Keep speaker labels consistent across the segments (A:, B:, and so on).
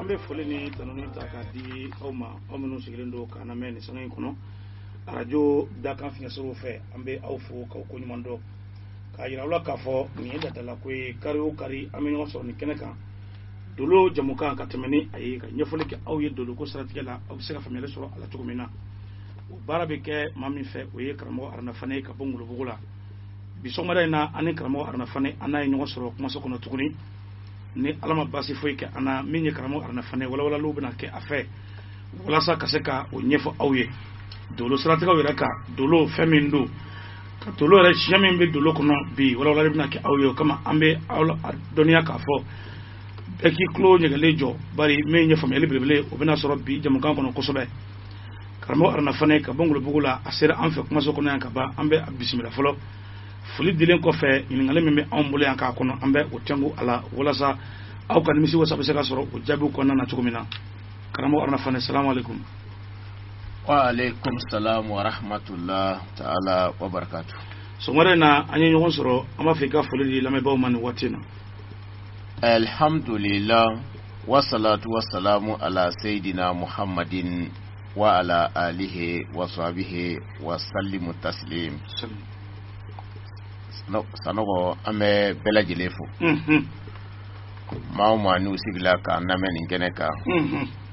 A: An bɛ foli ni tanuni ta k'a di aw ma, aw minnu sigilen don k'an lamɛn nin sanga in kɔnɔ arajo dakan fiɲɛsiraw fɛ. An bɛ aw fo k'aw koɲuman dɔn, k'a yira aw la k'a fɔ nin ye ladalako ye. Kari o kari, an bɛ ɲɔgɔn sɔrɔ nin kɛnɛ kan, dolo jamukan, ka tɛmɛ ni a ye ka ɲɛfɔli kɛ aw ye doloko siratigɛ la, aw bɛ se ka faamuyali sɔrɔ a la cogo min na. O baara bɛ kɛ maa min fɛ, o ye karamɔgɔ Aruna Fane ye ka bɔ Ngolobugu la. Bi sɔgɔmada in na, an ni karamɔgɔ Aruna Fane, an n'a ye ɲɔgɔn sɔrɔ kumaso kɔnɔ tuguni. Ni Ala ma baasi foyi kɛ an na, min ye karamɔgɔ Aruna Fane, walawalaliw bɛna kɛ a fɛ walasa ka se ka o ɲɛfɔ aw ye dolo siratigɛw yɛrɛ kan, dolo fɛn min don, ka dolo yɛrɛ siɲɛ min bɛ dolo kɔnɔ. Bi walawalali bɛna kɛ aw ye. O kama, an bɛ aw dɔnniya k'a fɔ bɛɛ k'i tulo ɲɛgɛlen jɔ, bari min ye faamuyali belebele, o bɛna sɔrɔ bi jamukan kɔnɔ kosɛbɛ. Karamɔgɔ Aruna Fane ka bɔ Ngolobugu la, a sera an fɛ kumaso kɔnɔ yan ka ban. An bɛ a bisimila fɔlɔ. Foli dilen kɔfɛ, ɲininkali min bɛ anw bolo yan k'a kɔnɔ, an bɛ o tɛnku a la walasa aw ka nimisi wasa bɛ se ka sɔrɔ o jaabiw kɔnɔna na cogo min na. Karamɔgɔ Aruna Fane, salamu aleykum.
B: Wa aleykum salam wa rahmatullah ta'ala wa barakatuh.
A: Sɔgɔmada in na, an ye ɲɔgɔn sɔrɔ. An b'a fɛ i ka foli di lamɛnbaaw ma nin waati in na.
B: Alhamdulillah, wasalatu wasalamu ala sayyidina Muhammadin wa ala alihi wa sahbihi wa sallimu taslim. Sanɔgɔ, an bɛ bɛɛ lajɛlen fo. Maa o maa n'u sigila k'an lamɛn nin kɛnɛ kan,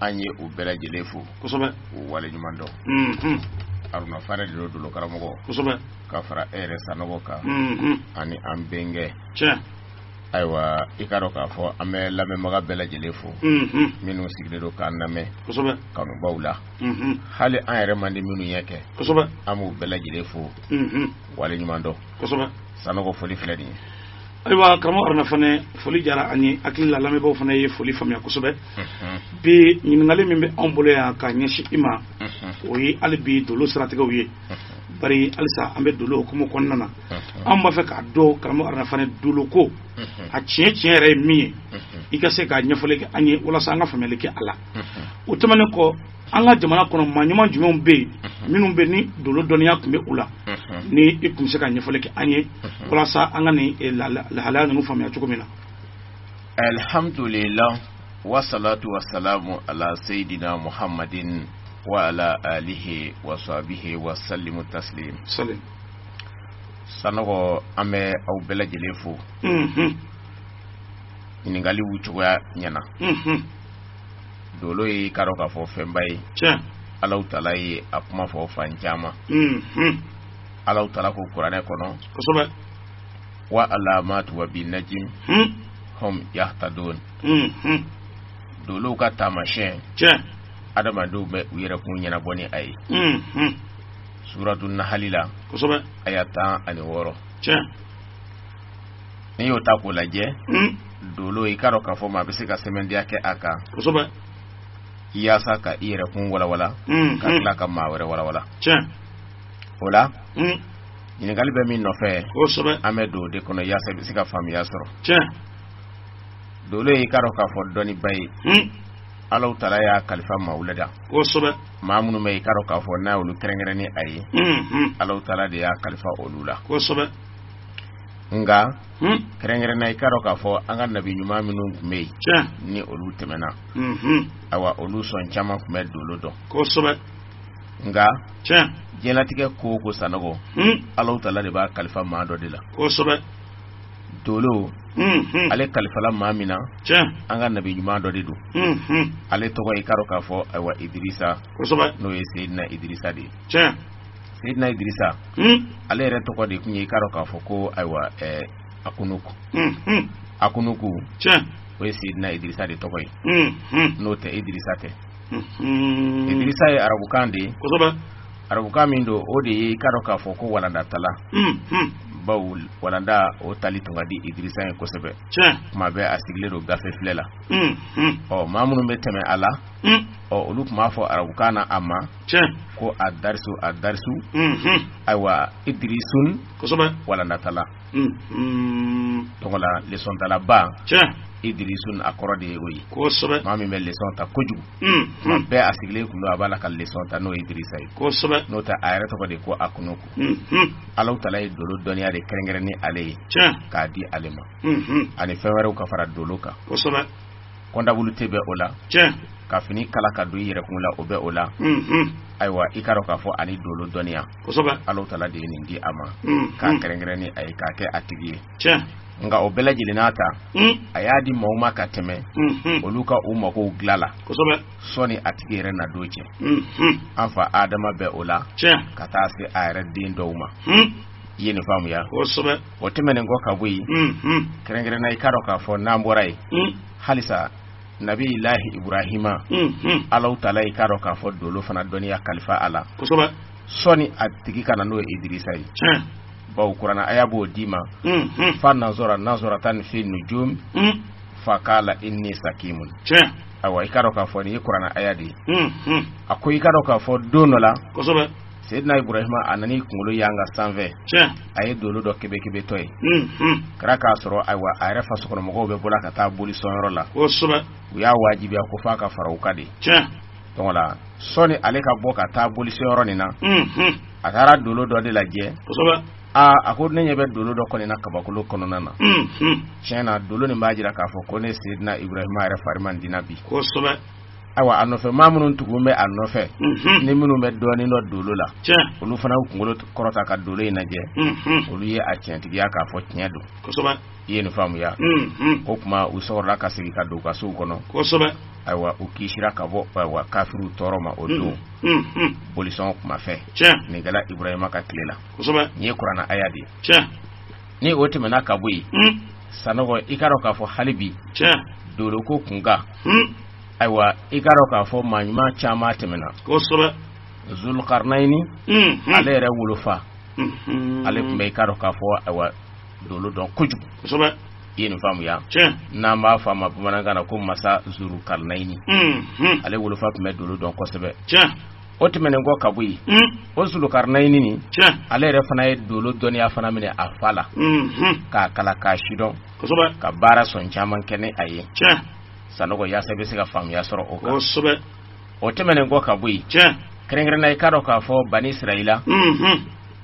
B: an ye u bɛɛ lajɛlen fo k'u waleɲuman dɔn. Aruna Fane de don, dolo karamɔgɔ, ka fara e yɛrɛ Sanɔgɔ kan ani an bɛnkɛ. Ayiwa, i k'a dɔn k'a fɔ an bɛ lamɛnbaga bɛɛ lajɛlen fo, minnu sigilen don k'an lamɛn kanubaw la, hali an yɛrɛ man di minnu ɲɛ kɛ, an b'u bɛɛ lajɛlen fo, waleɲuman dɔn. Sanɔgɔ, foli filɛ nin ye.
A: Ayiwa, karamɔgɔ Aruna Fane, foli diyara an ye. Hakili la, lamɛnbaaw fana ye foli faamuya kosɛbɛ. Bi ɲininkali min bɛ anw bolo yan ka ɲɛsin i ma, o ye hali bi dolo siratigɛw ye, bari halisa an bɛ dolo hukumu kɔnɔna na. Anw b'a fɛ k'a dɔn, karamɔgɔ Aruna Fane, dolo ko a tiɲɛ tiɲɛ yɛrɛ ye min ye, i ka se k'a ɲɛfɔli kɛ an ye walasa an ka faamuyali kɛ a la. O tɛmɛnen kɔ, an ka jamana kɔnɔ, maa ɲuman jumɛnw bɛ yen minnu bɛ ni dolo dɔnniya tun bɛ u la, ni i tun bɛ se ka ɲɛfɔli kɛ an ye walasa an ka nin lahalaya ninnu faamuya cogo min na?
B: Alhamdulillah, wasalatu wasalamu ala sayyidina Muhammadin wa ala alihi wa sahbihi wa sallimu taslim.
A: Salim.
B: Sanɔgɔ, an bɛ aw bɛɛ lajɛlen fo. Ɲininkaliw cogoya ɲɛna. Dolo ye, i k'a dɔn k'a fɔ, fɛnba ye. Alahu Taala ye a kuma fɔ fan caman. Alahu Taala ko kuranɛ kɔnɔ: wa alamat wa bi najim hum yahtadun. Dolow ka taamasiyɛn, adamadenw bɛ u yɛrɛ kun ɲɛnabɔ ni a ye. Suratu Nahali la, aya 16. N'i y'o ta k'o lajɛ, dolo, i k'a dɔn k'a fɔ maa bɛ se ka sɛmɛntiya kɛ a kan yaasa ka i yɛrɛ kun walawala, ka tila ka maa wɛrɛ walawala. O la, ɲininkali bɛ min nɔfɛ, an bɛ don o de kɔnɔ yaasa i bɛ se ka faamuya sɔrɔ. Dolo ye, i k'a dɔn k'a fɔ, dɔnniba ye. Alahu Taala y'a kalifa maaw la da, maa minnu bɛ, i k'a dɔn k'a fɔ, n'a y'olu kɛrɛnkɛrɛn ni a ye, Alahu Taala de y'a kalifa olu la. Nka kɛrɛnkɛrɛnna, i k'a dɔn k'a fɔ, an ka nabi ɲuman minnu tun bɛ yen ni olu tɛmɛna, awa, olu sɔn caman tun bɛ dolo dɔn. Nka diɲɛlatigɛ ko o ko, Sanɔgɔ, Alahu Taala de b'a kalifa maa dɔ de la. Dolo, ale kalifala maa min na, an ka nabi ɲuman dɔ de don. Ale tɔgɔ, i k'a dɔn k'a fɔ, ayiwa, Idirisa, n'o ye Seyidina Idirisa de ye. Seyidina Idirisa, ale yɛrɛ tɔgɔ de tun ye, i k'a dɔn k'a fɔ ko, ayiwa, Akunuku. Akunuku, o ye Seyidina Idirisa de tɔgɔ ye. N'o tɛ, Idirisa tɛ. Idirisa ye arabukan de ye, arabukan min don, o de ye, i k'a dɔn k'a fɔ ko, walandatala, bawo walanda o tali tun ka di Idirisa ye kosɛbɛ. Tuma bɛɛ a sigilen don gafe filɛ la. Ɔ, maa minnu bɛ tɛmɛ a la, ɔ, olu tun b'a fɔ arabukan na a ma ko a darisu, a darisu, ayiwa, Idirisun, walandatala. Tɔgɔ la, lesɔntalaba Idirisun, a kɔrɔ de ye o ye. Maa min bɛ lesɔn ta kojugu, tuma bɛɛ a sigilen kun don, a b'a la ka lesɔn ta, n'o ye Idirisa ye. N'o tɛ, a yɛrɛ tɔgɔ de ko Akunuku. Alahu Taala ye dolo dɔnniya de kɛrɛnkɛrɛn ni ale ye k'a di ale ma, ani fɛn wɛrɛw ka fara dolo kan. Comptabilité bɛ o la, ka fini kala ka don i yɛrɛkun la, o bɛ o la. Ayiwa, i k'a dɔn k'a fɔ ani dolo dɔnniya, Alahu taala de ye nin di a ma k'a kɛrɛnkɛrɛn ni a ye, k'a kɛ a tigi ye. Nka o bɛɛ lajɛlen n'a ta, a y'a di maaw ma ka tɛmɛ olu ka u magow dilan la sɔɔni a tigi yɛrɛ na don cɛ. An fa Adama bɛ o la ka taa se a yɛrɛ den dɔw ma. I ye nin faamuya? O tɛmɛnen kɔ ka bɔ yen, kɛrɛnkɛrɛnna, i k'a dɔn k'a fɔ n'an bɔra yen halisa, Nabilahi Iburahima, Alahu taala, i k'a dɔn k'a fɔ dolo fana dɔnniya kalifa a la sɔɔni a tigi ka na, n'o ye Idirisa ye, bawo kuranɛ aya b'o d'i ma: fa nazara nazaratan fi nujum fa kala inni sakimun. Ayiwa, i k'a dɔn k'a fɔ nin ye kuranɛ aya de ye. A ko i k'a dɔn k'a fɔ don dɔ la, Seyidina Iburahima a nan'i kunkolo yanga sanfɛ, a ye dolo dɔ kebekebetɔ ye. Kɛra k'a sɔrɔ, ayiwa, a yɛrɛ fasokɔnɔmɔgɔw bɛ bɔla ka taa boli sɔnyɔrɔ la. U y'a wajibiya ko f'a ka fara u kan de. Donc la, sɔni ale ka bɔ ka taa boli sɔnyɔrɔ nin na, a taara dolo dɔ de lajɛ. Aa, a ko ne ɲɛ bɛ dolo dɔ kɔni na kabakolo kɔnɔna na. Tiɲɛ na, dolo nin b'a jira k'a fɔ ko ne Seyidina Iburahima yɛrɛ fari man di na bi. Ayiwa, a nɔfɛ maa minnu tugun bɛ a nɔfɛ, ni minnu bɛ dɔɔnin dɔn dolo la, olu fana y'u kunkolo kɔrɔta ka dolo in lajɛ. Olu ye a tiɲɛtigiya k'a fɔ tiɲɛ don. I ye nin faamuya? O tuma u sɔrɔla ka segin ka don u ka sow kɔnɔ. Ayiwa, u kisira ka bɔ, ayiwa, kafiriw tɔɔrɔ ma o don bolisɔn kuma fɛ. Nin kɛra Iburahima ka tile la. Nin ye kuranɛ aya de ye. Ni o tɛmɛna ka bɔ yen, Sanɔgɔ, i k'a dɔn k'a fɔ hali bi doloko kunkan, ayiwa, i k'a dɔn k'a fɔ maa ɲuman caman tɛmɛna. Zulukarunayini, ale yɛrɛ wolofa, ale tun bɛ, i k'a dɔn k'a fɔ, ayiwa, dolo dɔn kojugu. I ye nin faamuya? N'an b'a fɔ a ma bamanankan na ko masa Zulukarunayini, ale wolofa tun bɛ dolo dɔn kosɛbɛ. O tɛmɛnen kɔ ka bɔ yen, o Zulukarunayini nin, ale yɛrɛ fana ye dolo dɔnniya fana minɛ a fa la, k'a kalan, k'a sidɔn, ka baara sɔn caman kɛ ni a ye. Sanɔgɔ, yaasa i bɛ se ka faamuya sɔrɔ o kan. O tɛmɛnen kɔ ka bɔ yen, kɛrɛnkɛrɛnna, i k'a dɔn k'a fɔ Bani Israila,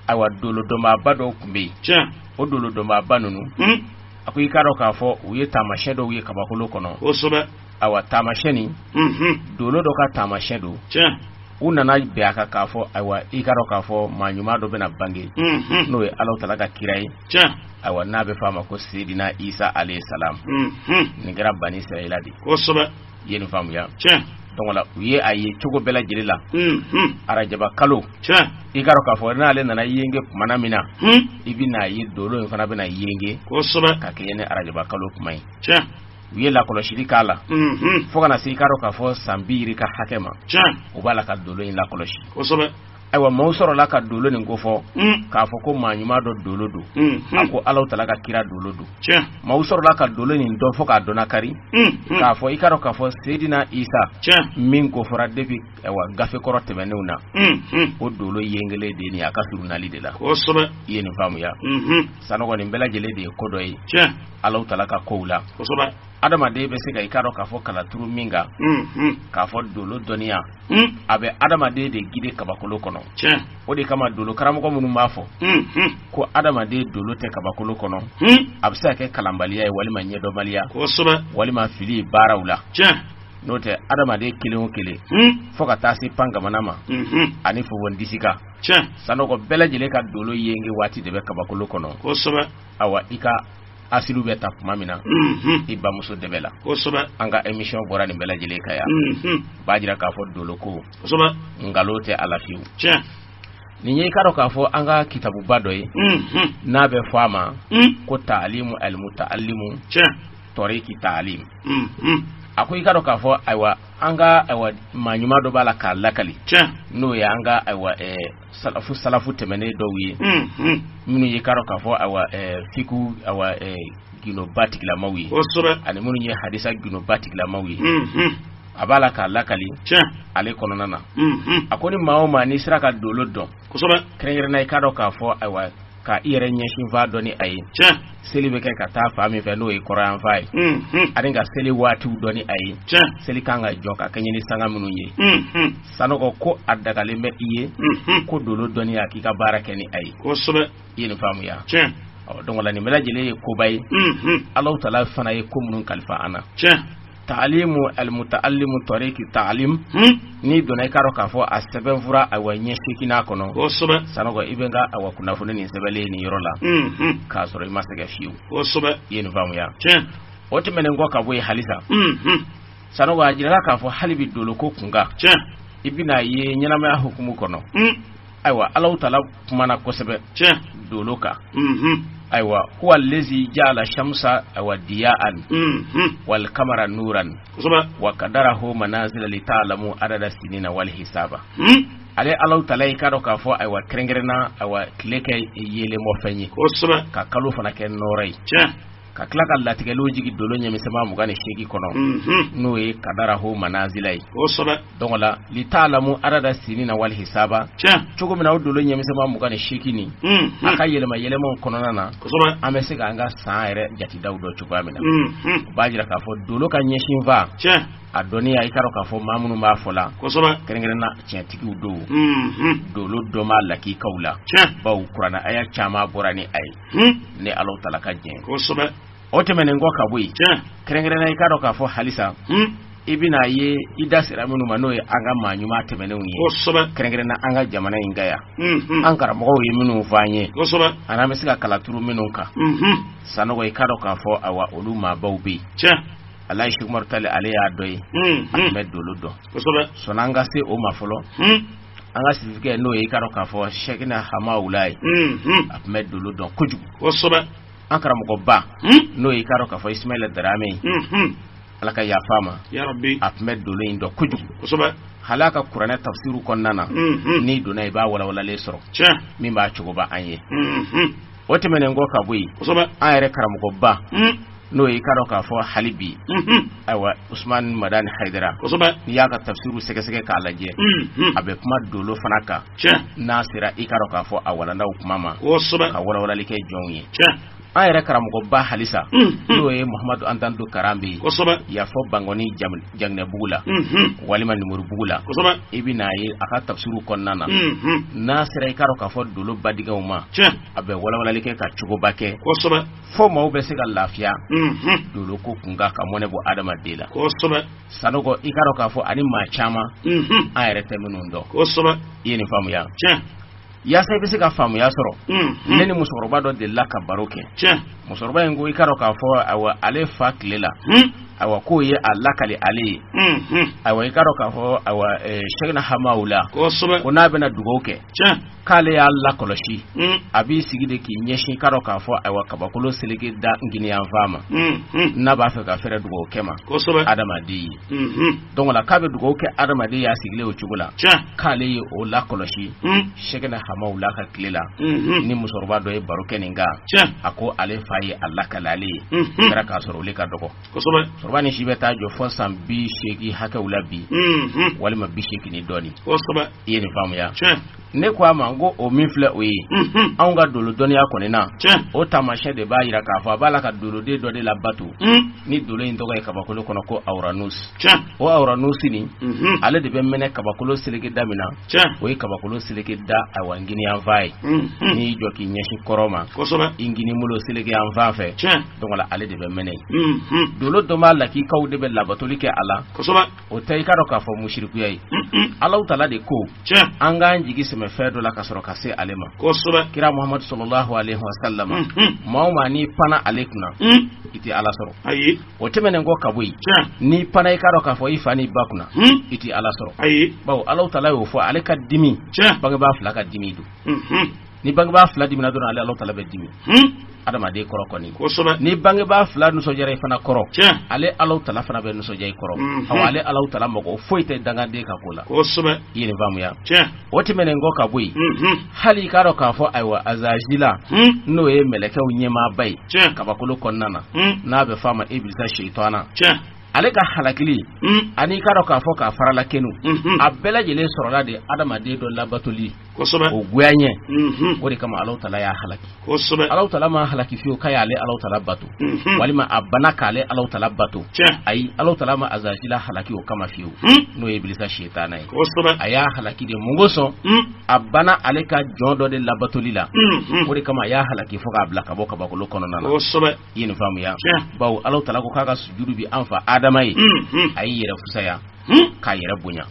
B: ayiwa, dolodɔnbaaba dɔw tun bɛ yen. O dolodɔnbaaba ninnu, a ko i k'a dɔn k'a fɔ u ye taamasiyɛn dɔw ye kabakolo kɔnɔ. Ayiwa, taamasiyɛn nin, dolo dɔ ka taamasiyɛn don. U nana bɛn a kan k'a fɔ, ayiwa, i k'a dɔn k'a fɔ maa ɲuman dɔ bɛna bange, n'o ye Alahu taala ka kira ye, ayiwa, n'a bɛ fɔ a ma ko Seydina Isa alayhi salam. Nin kɛra Bani Israila de. I ye nin faamuya? Donc la, u ye a ye cogo bɛɛ lajɛlen la, arajaba kalo, i k'a dɔn k'a fɔ n'ale nana yenge kumana min na, i bɛna ye dolo in fana bɛna yenge ka kɛɲɛ ni arajaba kalo kuma ye. U ye lakɔlɔsili k'a la fo ka na se, i k'a dɔn k'a fɔ, san bi yirika hakɛ ma, u b'a la ka dolo in lakɔlɔsi. Ayiwa, maaw sɔrɔla ka dolo nin kofɔ k'a fɔ ko maa ɲuman dɔ dolo don. A ko Alahu taala ka kira dolo don. Maaw sɔrɔla ka dolo nin dɔn fo k'a dɔnna kari k'a fɔ, i k'a dɔn k'a fɔ Seydina Isa min kofɔra depuis, ayiwa, gafe kɔrɔ tɛmɛnenw na, o dolo yengelen de nin a ka surunali de la. I ye nin faamuya? Sanɔgɔ, nin bɛɛ lajɛlen de ye ko dɔ ye Alahu taala ka kow la. Adamaden bɛ se ka, i k'a dɔn k'a fɔ, kalaturu min kan, k'a fɔ dolo dɔnniya a bɛ adamaden de guider kabakolo kɔnɔ. O de kama dolo karamɔgɔ minnu b'a fɔ ko adamaden dolo tɛ kabakolo kɔnɔ, a bɛ se ka kɛ kalanbaliya ye, walima ɲɛdɔnbaliya, walima fili baaraw la. N'o tɛ, adamaden kelen o kelen, fo ka taa se pankamana ma ani fofondisi kan, Sanɔgɔ, bɛɛ lajɛlen ka dolo yenge waati de bɛ kabakolo kɔnɔ. Awa, i ka asilu bɛ ta tuma min na i bamuso dɛbɛ la. An ka émission bɔra nin bɛɛ lajɛlen kan yan, b'a jira k'a fɔ dolo ko nkalon tɛ a la fiyewu. Nin ye, i k'a dɔn k'a fɔ, an ka kitabuba dɔ ye n'a bɛ fɔ a ma ko taalimu alimutaalimu tɔriki taalim. A ko i k'a dɔn k'a fɔ, ayiwa, an ka, ayiwa, maa ɲuman dɔ b'a la k'a lakali, n'o ye an ka, ayiwa, salafu tɛmɛnen dɔw ye, minnu ye, k'a dɔn k'a fɔ, ayiwa, fiku, ayiwa, gindoba tigilamaw ye, ani minnu ye hadisa gindoba tigilamaw ye. A b'a la k'a lakali ale kɔnɔna na. A ko ni maa o maa n'i sera ka dolo dɔn, kɛrɛnkɛrɛnna, i k'a dɔn k'a fɔ, ayiwa, ka i yɛrɛ ɲɛsinfan dɔn ni a ye, seli bɛ kɛ ka taa fan min fɛ, n'o ye kɔrɔyanfan ye, ani ka seli waatiw dɔn ni a ye, seli kan ka jɔ ka kɛɲɛ ni sanga minnu ye, Sanɔgɔ, ko a dagalen bɛ i ye ko dolo dɔnniya k'i ka baara kɛ ni a ye. I ye nin faamuya? Ɔ, donc la, nin bɛɛ lajɛlen ye koba ye, Alahu taala fana ye ko minnu kalifa an na. Taalimu almutaallimu tariki taalim, n'i donna, i k'a dɔn k'a fɔ a sɛbɛnfura, ayiwa, ɲɛ seeginnan kɔnɔ. Sanɔgɔ, i bɛ n ka, ayiwa, kunnafoni nin sɛbɛnlen nin yɔrɔ la k'a sɔrɔ i ma sɛgɛn fiyewu. I ye nin faamuya? O tɛmɛnen kɔ ka bɔ yen halisa, Sanɔgɔ, a jirala k'a fɔ hali bi doloko kunkan, i bɛna ye ɲɛnamaya hukumu kɔnɔ, ayiwa, Alahu Taala kumana kosɛbɛ dolo kan. Ayiwa, huwa lezi jaala shamsa, ayiwa, diyaan wal kamara nuran wa kadarahu manazila li ta'lamu adada sinina wal hisaba. Ale Alahu Taala, i k'a dɔn k'a fɔ, ayiwa, kɛrɛnkɛrɛnna, ayiwa, tile kɛ yeelenbɔfɛn ye, ka kalo fana kɛ nɔɔrɔ ye, ka tila ka latigɛliw jigin dolo ɲɛmisɛnma 28 kɔnɔ, n'o ye kadarahu manazila ye. Donc la li ta'lamu adada sinina wal hisaba, cogo min na o dolo ɲɛmisɛnma 28 nin, a ka yɛlɛma yɛlɛmaw kɔnɔna na, an bɛ se k'an ka san yɛrɛ jatidaw dɔn cogoya min na. O b'a jira k'a fɔ dolo ka ɲɛsinfa, a dɔnniya, i k'a dɔn k'a fɔ maa minnu b'a fɔ la, kɛrɛnkɛrɛnna tiɲɛtigiw don, dolo dɔnbaa lakikaw la, bawo kuranɛ aya caman bɔra ni a ye, ni Alahu Taala ka jɛn. O tɛmɛnen kɔ ka bɔ yen, kɛrɛnkɛrɛnna, i k'a dɔn k'a fɔ halisa, i bɛna ye i da sera minnu ma, n'o ye an ka maa ɲuman tɛmɛnenw ye, kɛrɛnkɛrɛnna an ka jamana in kan yan, an karamɔgɔw ye minnu fɔ an ye, ani an bɛ se ka kala turu minnu kan. Sanɔgɔ, i k'a dɔn k'a fɔ, awa, olu maabaw bɛ yen. Alayi Sɛki Umaru Tali, ale y'a dɔ ye, a tun bɛ dolo dɔn. Sɔnni an ka se o ma fɔlɔ, an ka sirifikɛ, n'o ye, i k'a dɔn k'a fɔ, Sɛkina Hamawula ye, a tun bɛ dolo dɔn kojugu. An karamɔgɔba, n'o ye, i k'a dɔn k'a fɔ, Ismaila Darame ye, Ala ka yafa a ma, a tun bɛ dolo in dɔn kojugu. Hali a ka kuranɛ tafsiru kɔnɔna na, n'i donna, i b'a walawalalen sɔrɔ min b'a cogoba an ye. O tɛmɛnen kɔ ka bɔ yen, an yɛrɛ karamɔgɔba, n'o ye, i k'a dɔn k'a fɔ hali bi, ayiwa, Usumani Madani Hayidara, n'i y'a ka tafsiru sɛgɛsɛgɛ k'a lajɛ, a bɛ kuma dolo fana kan n'a sera, i k'a dɔn k'a fɔ, a walandaw kuma ma, ka walawalali kɛ jɔnw ye. An yɛrɛ karamɔgɔba halisa, n'o ye Muhamadu Antanto Karanbe ye, yafɔ Bankɔni Jaginɛbugu la walima Numurubugu la, i bɛn'a ye a ka tafsiru kɔnɔna na, n'a sera, i k'a dɔn k'a fɔ, dolo badigɛw ma, a bɛ walawalali kɛ ka cogoba kɛ fo maaw bɛ se ka lafiya dolo ko kunkan, ka mɔnɛ bɔ adamaden la. Sanɔgɔ, i k'a dɔn k'a fɔ, ani maa caman an yɛrɛ tɛ minnu dɔn. I ye nin faamuya? Yaasa i bɛ se ka faamuya sɔrɔ, ne ni musokɔrɔba dɔ delila ka baro kɛ. Musokɔrɔba in ko, i k'a dɔn k'a fɔ, ayiwa, ale fa tile la, ayiwa, k'o ye a lakali ale ye, ayiwa, i k'a dɔn k'a fɔ, ayiwa, Sɛkina Hamawula, ko n'a bɛna dugawu kɛ, k'ale y'a lakɔlɔsi, a b'i sigi de k'i ɲɛsin, k'a dɔn k'a fɔ, ayiwa, kabakolo seleke da nginiyanfan ma, n'a b'a fɛ ka fɛrɛ dugawu kɛ ma adamaden ye. Donc la k'a bɛ dugawu kɛ adamaden y'a sigilen o cogo la, k'ale ye o lakɔlɔsi Sɛkina Hamawula ka tile la. Ni musokɔrɔba dɔ ye baro kɛ nin kan, a ko ale fa ye a lakali ale ye, kɛra k'a sɔrɔ olu ka dɔgɔ. Musokɔrɔba ni si bɛ taa jɔ fɔ san 80 hakɛw la bi, walima 80 ni dɔɔnin. I ye nin faamuya? Ne ko a ma, n ko o min filɛ, o ye anw ka dolo dɔnniya kɔni na, o taamasiyɛn de b'a jira k'a fɔ a b'a la ka doloden dɔ de labato, ni dolo in tɔgɔ ye kabakolo kɔnɔ ko awranus. O awranus nin, ale de bɛ mɛnɛ kabakolo seleke da min na, o ye kabakolo seleke da, ayiwa, nginiyanfan ye. N'i jɔ k'i ɲɛsin kɔrɔn ma, i nginibolo seleke yanfan fɛ, donc la ale de bɛ mɛnɛ yen. Dolo dɔnbaa lakikaw de bɛ labatoli kɛ a la. O tɛ, i k'a dɔn k'a fɔ, musirikuya ye. Alahu Taala de ko an k'an jigi sɛmɛ fɛn dɔ la ka sɔrɔ ka se ale ma. Kira Muhamadu sɔlɔlahu alayhi wa sallam, maa o maa n'i panna ale kunna, i tɛ Ala sɔrɔ. O tɛmɛnen kɔ ka bɔ yen, n'i panna, i k'a dɔn k'a fɔ, i fa n'i ba kunna, i tɛ Ala sɔrɔ, bawo Alahu Taala y'o fɔ. Ale ka dimi, bangebaa fila ka dimi don. Ni bangebaa fila dimina dɔrɔn, ale Alahu Taala bɛ dimi adamaden kɔrɔ kɔni. Ni bangebaa fila nisɔndiyara i fana kɔrɔ, ale Alahu Taala fana bɛ nisɔndiya i kɔrɔ. Awa, ale Alahu Taala mɔgɔ foyi tɛ dangaden ka ko la. I ye nin faamuya? O tɛmɛnen kɔ ka bɔ yen, hali i k'a dɔn k'a fɔ, ayiwa, Azazila, n'o ye mɛlɛkɛw ɲɛmaaba ye kabakolo kɔnɔna na, n'a bɛ f'a ma Ibilisa Seyitana, ale ka halakili ani i k'a dɔn k'a fɔ k'a farala kenu, a bɛɛ lajɛlen sɔrɔla de adamaden dɔ labatoli. O goya ɲɛ, o de kama Alahu Taala y'a halaki. Alahu Taala ma halaki fiyewu k'a y'ale Alahu Taala bato, walima a banna k'ale Alahu Taala bato. Ayi, Alahu Taala ma Azazila halaki o kama fiyewu, n'o ye Ibilisa sitana ye. A y'a halaki de mun kosɔn? A banna ale ka jɔn dɔ de labatoli la, o de kama a y'a halaki fo k'a bila ka bɔ kabakolo kɔnɔna na. I ye nin faamuya? Bawo Alahu Taala ko k'a ka sujudu bi an fa Adama ye, a y'i yɛrɛ fusaya k'a yɛrɛ bonya.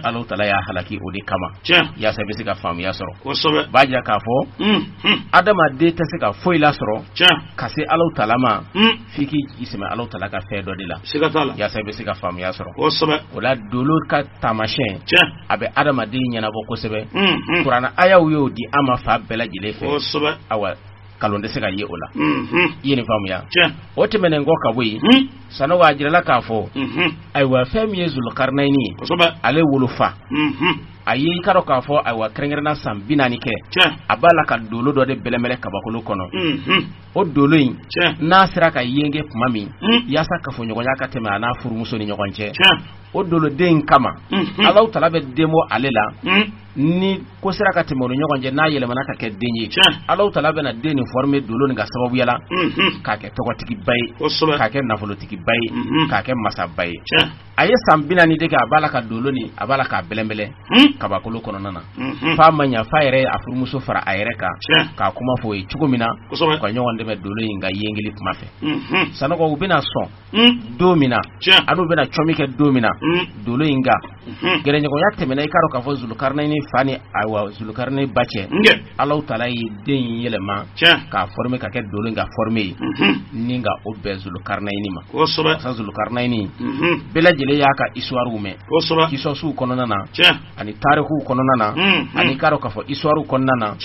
B: Alahu Taala y'a halaki o de kama, yaasa i bɛ se ka faamuya sɔrɔ. B'a jira k'a fɔ adamaden tɛ se ka foyi lasɔrɔ ka se Alahu Taala ma f'i k'i jigi sɛmɛ Alahu Taala ka fɛn dɔ de la, yaasa i bɛ se ka faamuya sɔrɔ. O la, dolo ka taamasiyɛn, a bɛ adamaden ɲɛnabɔ kosɛbɛ. Kuranɛ ayaw y'o di an ma fa bɛɛ lajɛlen fɛ. Awa, kalon tɛ se ka ye o la. I ye nin faamuya? O tɛmɛnen kɔ ka bɔ yen, Sanogo, a jirala k'a fɔ, ayiwa, fɛn min ye Zulukarinayini ye, ale wolofa, a ye, i ka dɔn k'a fɔ, ayiwa, kɛrɛnkɛrɛnna san 40 kɛ, a b'a la ka dolo dɔ de bɛlɛmɛlɛ kabakolo kɔnɔ. O dolo in, n'a sera ka yenge tuma min, yaasa kafoɲɔgɔnya ka tɛmɛ a n'a furumuso ni ɲɔgɔn cɛ, o doloden in kama, Alahu Taala bɛ den bɔ ale la. Ni ko sera ka tɛmɛ u ni ɲɔgɔn cɛ, n'a yɛlɛmana ka kɛ den ye, Alahu Taala bɛna den nin former dolo nin ka sababuya la, k'a kɛ tɔgɔtigiba ye, k'a kɛ nafolotigiba ye, k'a kɛ masaba ye. A ye san 40 de kɛ, a b'a la ka dolo nin, a b'a la k'a bɛlɛnbɛlɛn kabakolo kɔnɔna na, f'a ma ɲa, f'a yɛrɛ ye a furumuso fara a yɛrɛ kan k'a kuma fɔ o ye cogo min na, u ka ɲɔgɔn dɛmɛ dolo in ka yengeli kuma fɛ. Sanɔgɔ, u bɛna sɔn don min na, an'u bɛna cɔmi kɛ don min na, dolo in kan gɛrɛɲɔgɔnya tɛmɛna, i k'a dɔn k'a fɔ Zulukarinayini fa ni, ayiwa, Zulukarinayini ba cɛ. Alahu Taala ye den in yɛlɛma k'a former ka kɛ dolo in ka forme ye, ni ka o bɛn Zulukarinayini ma. Masa Zulukarinayini, bɛɛ lajɛlen y'a ka histoirew mɛn kisɔsiw kɔnɔna na, ani tarikuw kɔnɔna na, ani k'a dɔn k'a fɔ histoirew kɔnɔna na,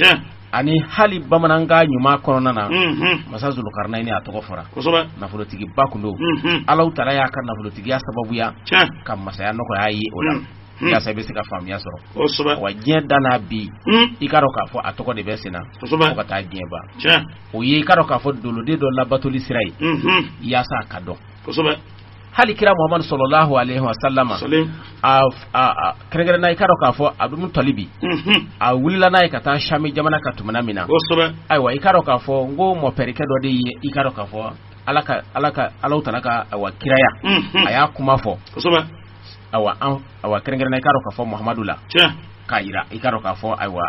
B: ani hali bamanankan ɲuman kɔnɔna na. Masa Zulukarinayini, a tɔgɔ fɔra. Nafolotigiba kun don. Alahu Taala y'a ka nafolotigiya sababuya ka masaya nɔgɔya ye o la, yaasa i bɛ se ka faamuya sɔrɔ. Wa diɲɛ dan n'a bi, i k'a dɔn k'a fɔ a tɔgɔ de bɛ sen na fo ka taa diɲɛ ban. O ye, i k'a dɔn k'a fɔ, doloden dɔ labatoli sira ye, yaasa a ka dɔn. Hali kira Muhamadu sɔlɔlahu alayhi wa sallama, a kɛrɛnkɛrɛnna, i k'a dɔn k'a fɔ Abudul Mutalibi, a wulila n'a ye ka taa Sami jamana kan tumana min na, ayiwa, i k'a dɔn k'a fɔ n ko mɔpɛrikɛ dɔ de ye, i k'a dɔn k'a fɔ Ala ka Alahu Taala ka, ayiwa, kiraya, a y'a kuma fɔ, ayiwa, an, ayiwa, kɛrɛnkɛrɛnna, i k'a dɔn k'a fɔ Muhamadu la, k'a yira, i k'a dɔn k'a fɔ, ayiwa,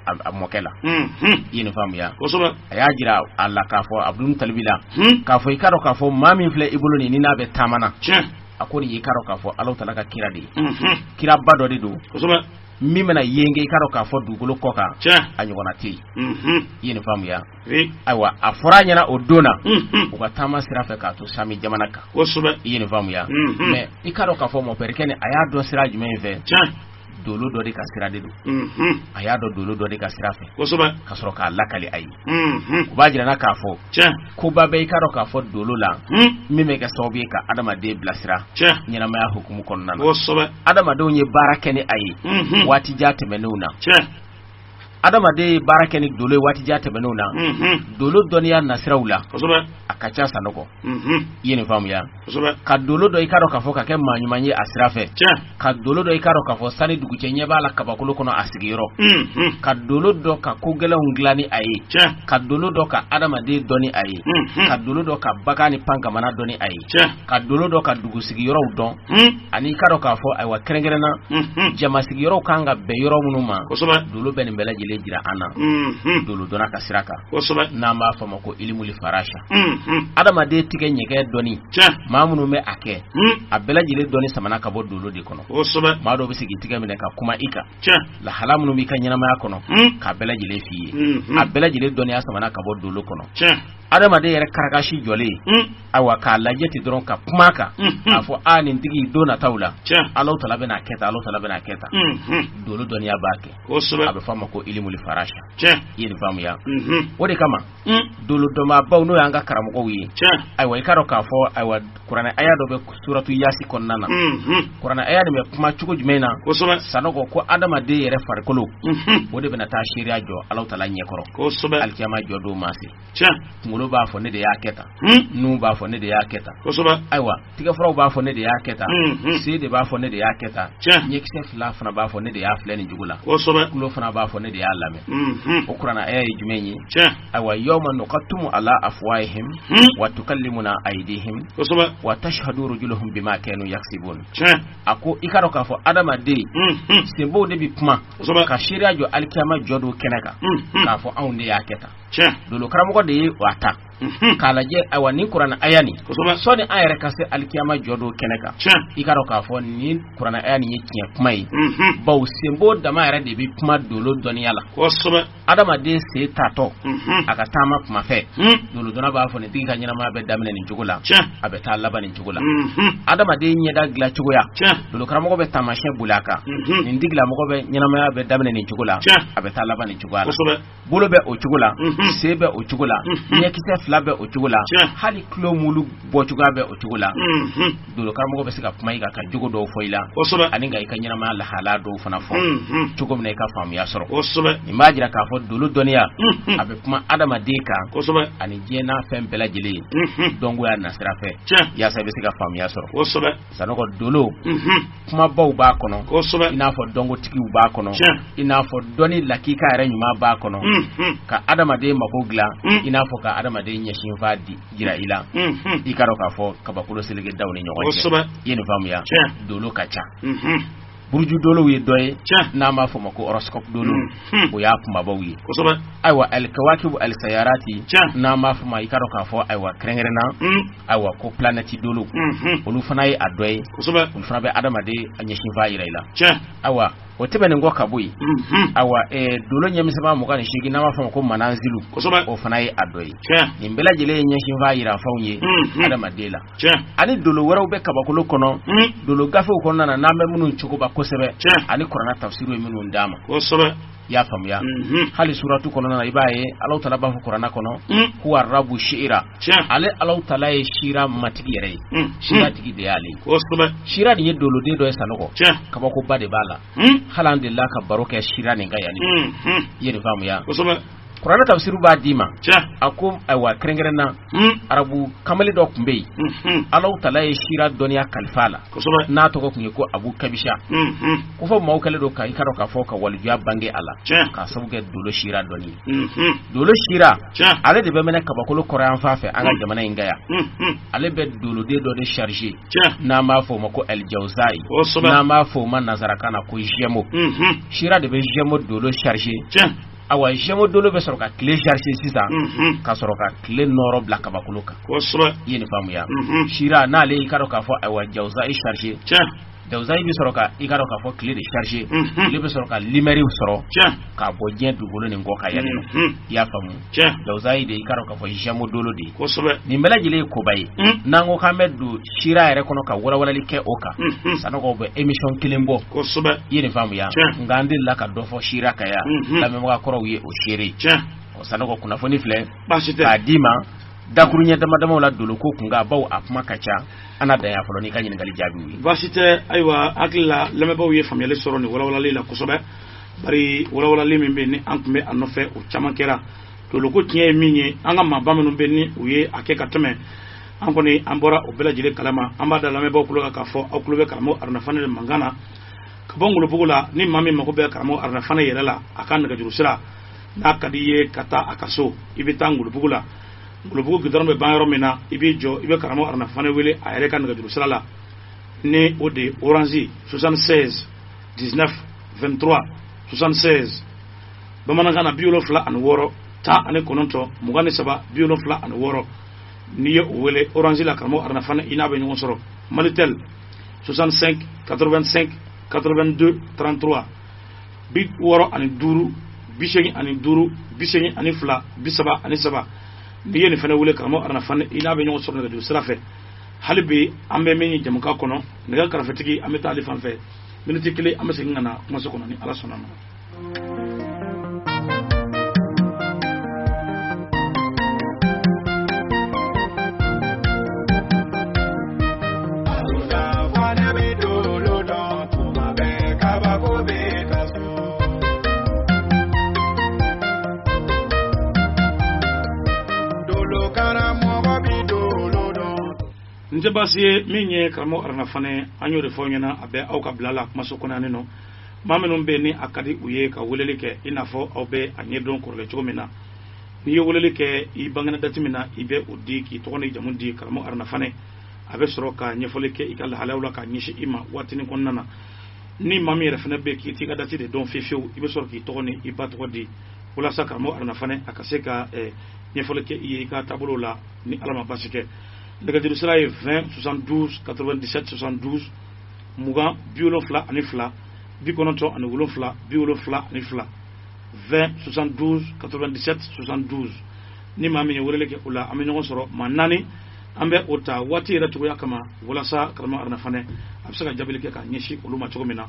B: a mɔkɛ la. I ye nin faamuya? A y'a jira a la k'a fɔ Abudul Mutalibi la k'a fɔ, i k'a dɔn k'a fɔ maa min filɛ i bolo nin, ni n'a bɛ taama na, a ko nin ye, i k'a dɔn k'a fɔ Alahu Taala ka kira de ye, kiraba dɔ de don min bɛna yenge, i k'a dɔn k'a fɔ dugukolo kɔ kan, a ɲɔgɔnna tɛ yen. I ye nin faamuya? Ayiwa, a fɔra a ɲɛna o don na, u ka taama sira fɛ k'a to Sami jamana kan. I ye nin faamuya? Mais i k'a dɔn k'a fɔ mɔpɛrikɛ nin, a y'a dɔn sira jumɛn in fɛ? Dolo dɔ de ka sira de don. A y'a dɔn dolo dɔ de ka sira fɛ ka sɔrɔ k'a lakali a ye. O b'a jira n na k'a fɔ koba bɛ, i k'a dɔn k'a fɔ dolo la, min bɛ kɛ sababu ye ka adamaden bilasira ɲɛnamaya hukumu kɔnɔna na. Adamadenw ye baara kɛ ni a ye waati jan tɛmɛnenw na. Adamaden ye baara kɛ ni dolo ye waati jan tɛmɛnenw na. Dolo dɔnniya nasiraw la, a ka ca, Sanɔgɔ. I ye nin faamuya? Ka dolo dɔ, i k'a dɔn k'a fɔ ka kɛ maa ɲuman ye a sira fɛ, ka dolo dɔ, i k'a dɔn k'a fɔ sani dugu cɛ, ɲɛ b'a la kabakolo kɔnɔ a sigiyɔrɔ, ka dolo dɔ ka ko gɛlɛnw dilan ni a ye, ka dolo dɔ ka adamaden dɔn ni a ye, ka dolo dɔ ka bagan ni pankamana dɔn ni a ye, ka dolo dɔ ka dugu sigiyɔrɔw dɔn, ani i k'a dɔn k'a fɔ, ayiwa, kɛrɛnkɛrɛnna, jama sigiyɔrɔw kan ka bɛn yɔrɔ minnu ma. Dolo bɛ nin bɛɛ lajɛlen jira an na, dolo dɔnna ka sira kan, n'an b'a fɔ a ma ko ilimuli farasa. Adamaden tigɛ ɲɛgɛn dɔnni, maa minnu bɛ a kɛ, a bɛɛ lajɛlen dɔnni samana ka bɔ dolo de kɔnɔ. Maa dɔw bɛ se k'i tigɛ minɛ ka kuma i kan, lahala minnu b'i ka ɲɛnamaya kɔnɔ, k'a bɛɛ lajɛlen f'i ye. A bɛɛ lajɛlen dɔnniya samana ka bɔ dolo kɔnɔ. Adamaden yɛrɛ karakasi jɔlen, ayiwa, k'a lajɛ ten dɔrɔn ka kuma kan, k'a fɔ a nin tigi, don nataw la, Alahu Taala bɛna kɛ tan, Alahu Taala bɛna kɛ tan, dolo dɔnniya b'a kɛ. A bɛ fɔ a ma ko ilimuli farasa. I ye nin faamuya? O de kama, dolo dɔnbaabaw, n'o y'an ka karamɔgɔw ye, ayiwa, i k'a dɔn k'a fɔ, ayiwa, kuranɛ aya dɔ bɛ suratu Yasi kɔnɔna na. Kuranɛ aya nin bɛ kuma cogo jumɛn na, Sanɔgɔ? Ko adamaden yɛrɛ farikolo, o de bɛna taa seereya jɔ Alahu Taala ɲɛkɔrɔ alikiyama jɔ don ma se. Kunkolo Kunkolo b'a fɔ ne de y'a kɛ tan, nun b'a fɔ ne de y'a kɛ tan, ayiwa tigɛfuraw b'a fɔ ne de y'a kɛ tan, sen de b'a fɔ ne de y'a kɛ tan, ɲɛkisɛ fila fana b'a fɔ ne de y'a filɛ nin cogo la, tulo fana b'a fɔ ne de y'a lamɛn. O kuranna aya ye jumɛn ye? Ayiwa yawma nuqattimu ala afwahihim wa tukallimuna aydihim wa tashhadu rujuluhum bima kanu yaksibun. A ko i ka dɔn k'a fɔ adamaden senbow de bi kuma ka seereya jɔ alikiyama jɔ don kɛnɛ kan k'a fɔ anw de y'a kɛ tan. Dolo karamɔgɔ de ye a ta k'a lajɛ, ayiwa nin kuranna aya nin sɔni an yɛrɛ ka se alikiyama jɔ don kɛnɛ kan, i ka dɔn k'a fɔ nin kuranna aya nin ye tiɲɛ kuma ye, bawo senbo dama yɛrɛ de bɛ kuma dolo dɔnniya la. Adamaden sen tatɔ a ka taama kuma fɛ, dolodɔnna b'a fɔ nin tigi ka ɲɛnamaya bɛ daminɛ nin cogo la, a bɛ taa laban nin cogo la. Adamaden ɲɛda dilan cogoya, dolo karamɔgɔ bɛ taamasiyɛn boli a kan, nin tigilamɔgɔ bɛ ɲɛnamaya bɛ daminɛ nin cogo la, a bɛ taa laban nin cogoya la. Bolo bɛ o cogo la, sen bɛ o cogo la, ɲɛkisɛ fila bɛ o cogo la, hali tulo mulu bɔ cogoya bɛ o cogo la. Dolo karamɔgɔ bɛ se ka kuma i kan ka jogo dɔw fɔ i la, ani ka i ka ɲɛnamaya lahalaya dɔw fana fɔ cogo min na i ka faamuya sɔrɔ. Nin b'a jira k'a fɔ dolo dɔnniya a bɛ kuma adamaden kan ani diɲɛ n'a fɛn bɛɛ lajɛlen ye dɔnkoya nasira fɛ, yaasa i bɛ se ka faamuya sɔrɔ. Sanɔgɔ dolo kumabaw b'a kɔnɔ, i n'a fɔ dɔnkotigiw b'a kɔnɔ, i n'a fɔ dɔnni lakika yɛrɛ ɲuman b'a kɔnɔ, ka adamaden mako dilan, i n'a fɔ ka adamaden ɲɛsinfa jira i la, i ka dɔn k'a fɔ kabakolo seleke daw ni ɲɔgɔn cɛ. I ye nin faamuya? Dolo ka ca. Buruju dolow ye dɔ ye n'an b'a fɔ o ma ko horoscope dolo, o y'a kunbabaw ye. Ayiwa alikawakibu alisayarati n'an b'a fɔ ma, i ka dɔn k'a fɔ ayiwa kɛrɛnkɛrɛnna ayiwa ko planète dolo, olu fana ye a dɔ ye, olu fana bɛ adamaden ɲɛsinfa yira i la. Ayiwa o tɛmɛnen kɔ ka bɔ yen, ayiwa dolo ɲɛmisɛnma 28 n'an b'a fɔ ma ko mananzilu, o fana ye a dɔ ye. Nin bɛɛ lajɛlen ye ɲɛsinfa yira fɛnw ye adamaden la. Ani dolo wɛrɛw bɛ kabakolo kɔnɔ, dolo gafew kɔnɔna na n'an bɛ minnu cogoba kosɛbɛ, ani kuranna tafsiriw ye minnu d'an ma. I y'a faamuya? Hali suratu kɔnɔna na i b'a ye Alahu taala b'a fɔ kuranna kɔnɔ huwa rabu shi'ira, ale Alahu taala ye sira matigi yɛrɛ ye, sira tigi de y'ale ye. Sira nin ye doloden dɔ ye Sanɔgɔ, kabakoba de b'a la. Hali an delila ka baro kɛ sira nin kan yan, i ye nin faamuya? Kuranɛ tafsiru b'a d'i ma, a ko ayiwa kɛrɛnkɛrɛnna arabu kamalen dɔ tun bɛ yen, Alahu taala ye sira dɔnniya kalifa a la, n'a tɔgɔ tun ye ko Abu Kabisha. Ko fɔ maaw kɛlen don ka i ka dɔn k'a fɔ ka walijuya bange a la k'a sababu kɛ dolo sira dɔnni ye. Dolo sira ale de bɛ mɛnɛ kabakolo kɔrɔyanfan fɛ an ka jamana in kan yan. Ale bɛ doloden dɔ de chargé n'an b'a fɔ o ma ko El Jawzayi, n'an b'a fɔ o ma nanzarakan na ko Gémeaux. Sira de bɛ Gémeaux dolo chargé. Awa Gémeaux dolo bɛ sɔrɔ ka tile chargé sisan, ka sɔrɔ ka tile nɔrɔ bila kabakolo kan. I ye nin faamuya? Sira n'ale i ka dɔn k'a fɔ ayiwa Jawzayi chargé, Jawzayi bɛ sɔrɔ ka i ka dɔn k'a fɔ tile de chargé, tile bɛ sɔrɔ ka lumière sɔrɔ k'a bɔ diɲɛ dugukolo nin kɔ ka yan nɔ. I y'a faamu? Jawzayi de i ka dɔn k'a fɔ Gémeaux dolo de ye. Nin bɛɛ lajɛlen ye koba ye. N'an ko k'an bɛ don sira yɛrɛ kɔnɔ ka walawalali kɛ o kan, Sanɔgɔ bɛ émission kelen bɔ. I ye nin faamuya? Nka an delila ka dɔ fɔ sira kan yan, lamɛnbaga kɔrɔw ye o seere. Sanɔgɔ kunnafoni filɛ k'a d'i ma dakuruɲɛ dama damaw la doloko kunkan, bawo a kuma ka ca. An na dan yan fɔlɔ n'i ka ɲininkali jaabiw ye.
A: Baasi tɛ. Ayiwa hakili la lamɛnbaaw ye faamuyali sɔrɔ nin walawalali la kosɛbɛ, bari walawalali min bɛ yen ni an tun bɛ a nɔfɛ, o caman kɛra. Doloko tiɲɛ ye min ye, an ka maaba minnu bɛ ni u ye a kɛ ka tɛmɛ an kɔni, an bɔra o bɛɛ lajɛlen kalama. An b'a da lamɛnbaaw tulo kan k'a fɔ aw tulo bɛ karamɔgɔ Aruna Fane de mankan na ka bɔ Ngolobugu la. Ni maa min mako bɛ karamɔgɔ Aruna Fane yɛrɛ la, a ka nɛgɛjuru sira, n'a ka di i ye ka taa a ka so, i bɛ taa Ngolobugu la, Ngolobugu gidɔrɔn bɛ ban yɔrɔ min na, i b'i jɔ, i bɛ karamɔgɔ Aruna Fane wele a yɛrɛ ka nɛgɛjuru sira la, ni o de ye Orange 76 19 23 76, bamanankan na 76 19 23 76. N'i ye o wele Orange la, karamɔgɔ Aruna Fane i n'a bɛ ɲɔgɔn sɔrɔ. Malitel 65 85 82 33, 65 85 82 33. N'i ye nin fana wele, karamɔgɔ Aruna Fane i n'a bɛ ɲɔgɔn sɔrɔ nɛgɛjuru sira fɛ. Hali bi an bɛ min ye jamukan kɔnɔ, nɛgɛ karafetigi, an bɛ taa ale fan fɛ miniti kelen, an bɛ segin ka na kumaso kɔnɔ ni Ala sɔnna ma. tɛ baasi ye. Min ye karamɔgɔ Aruna Fane, an y'o de fɔ aw ɲɛna, a bɛ aw ka bila la kumaso kɔnɔ yan nɔ. Maa minnu bɛ yen ni a ka di u ye ka weleli kɛ, i n'a fɔ aw bɛ a ɲɛdɔn kɔrɔlen cogo min na, n'i ye weleli kɛ i bangena dati min na, i bɛ o di k'i tɔgɔ ni jamu di karamɔgɔ Aruna Fane, a bɛ sɔrɔ ka ɲɛfɔli kɛ i ka lahalayaw la k'a ɲɛsin i ma waatinin kɔnɔna na. Ni maa min yɛrɛ fana bɛ k'i t'i ka dati de dɔn fiyewu fiyewu, i bɛ sɔrɔ k'i tɔgɔ ni i ba tɔgɔ di walasa karamɔgɔ Aruna Fane a ka se ka ɲɛfɔli kɛ i ye i ka taabolo la ni Ala ma baasi kɛ. Nɛgɛjuru sira ye 20 72 97 72, 20 72 97 72, 20 72 97 72. Ni maa min ye weleli kɛ o la, an bɛ ɲɔgɔn sɔrɔ maa naani, an bɛ o ta waati yɛrɛ cogoya kama walasa karamɔgɔ Aruna Fane a bɛ se ka jaabili kɛ k'a ɲɛsin olu ma cogo min na.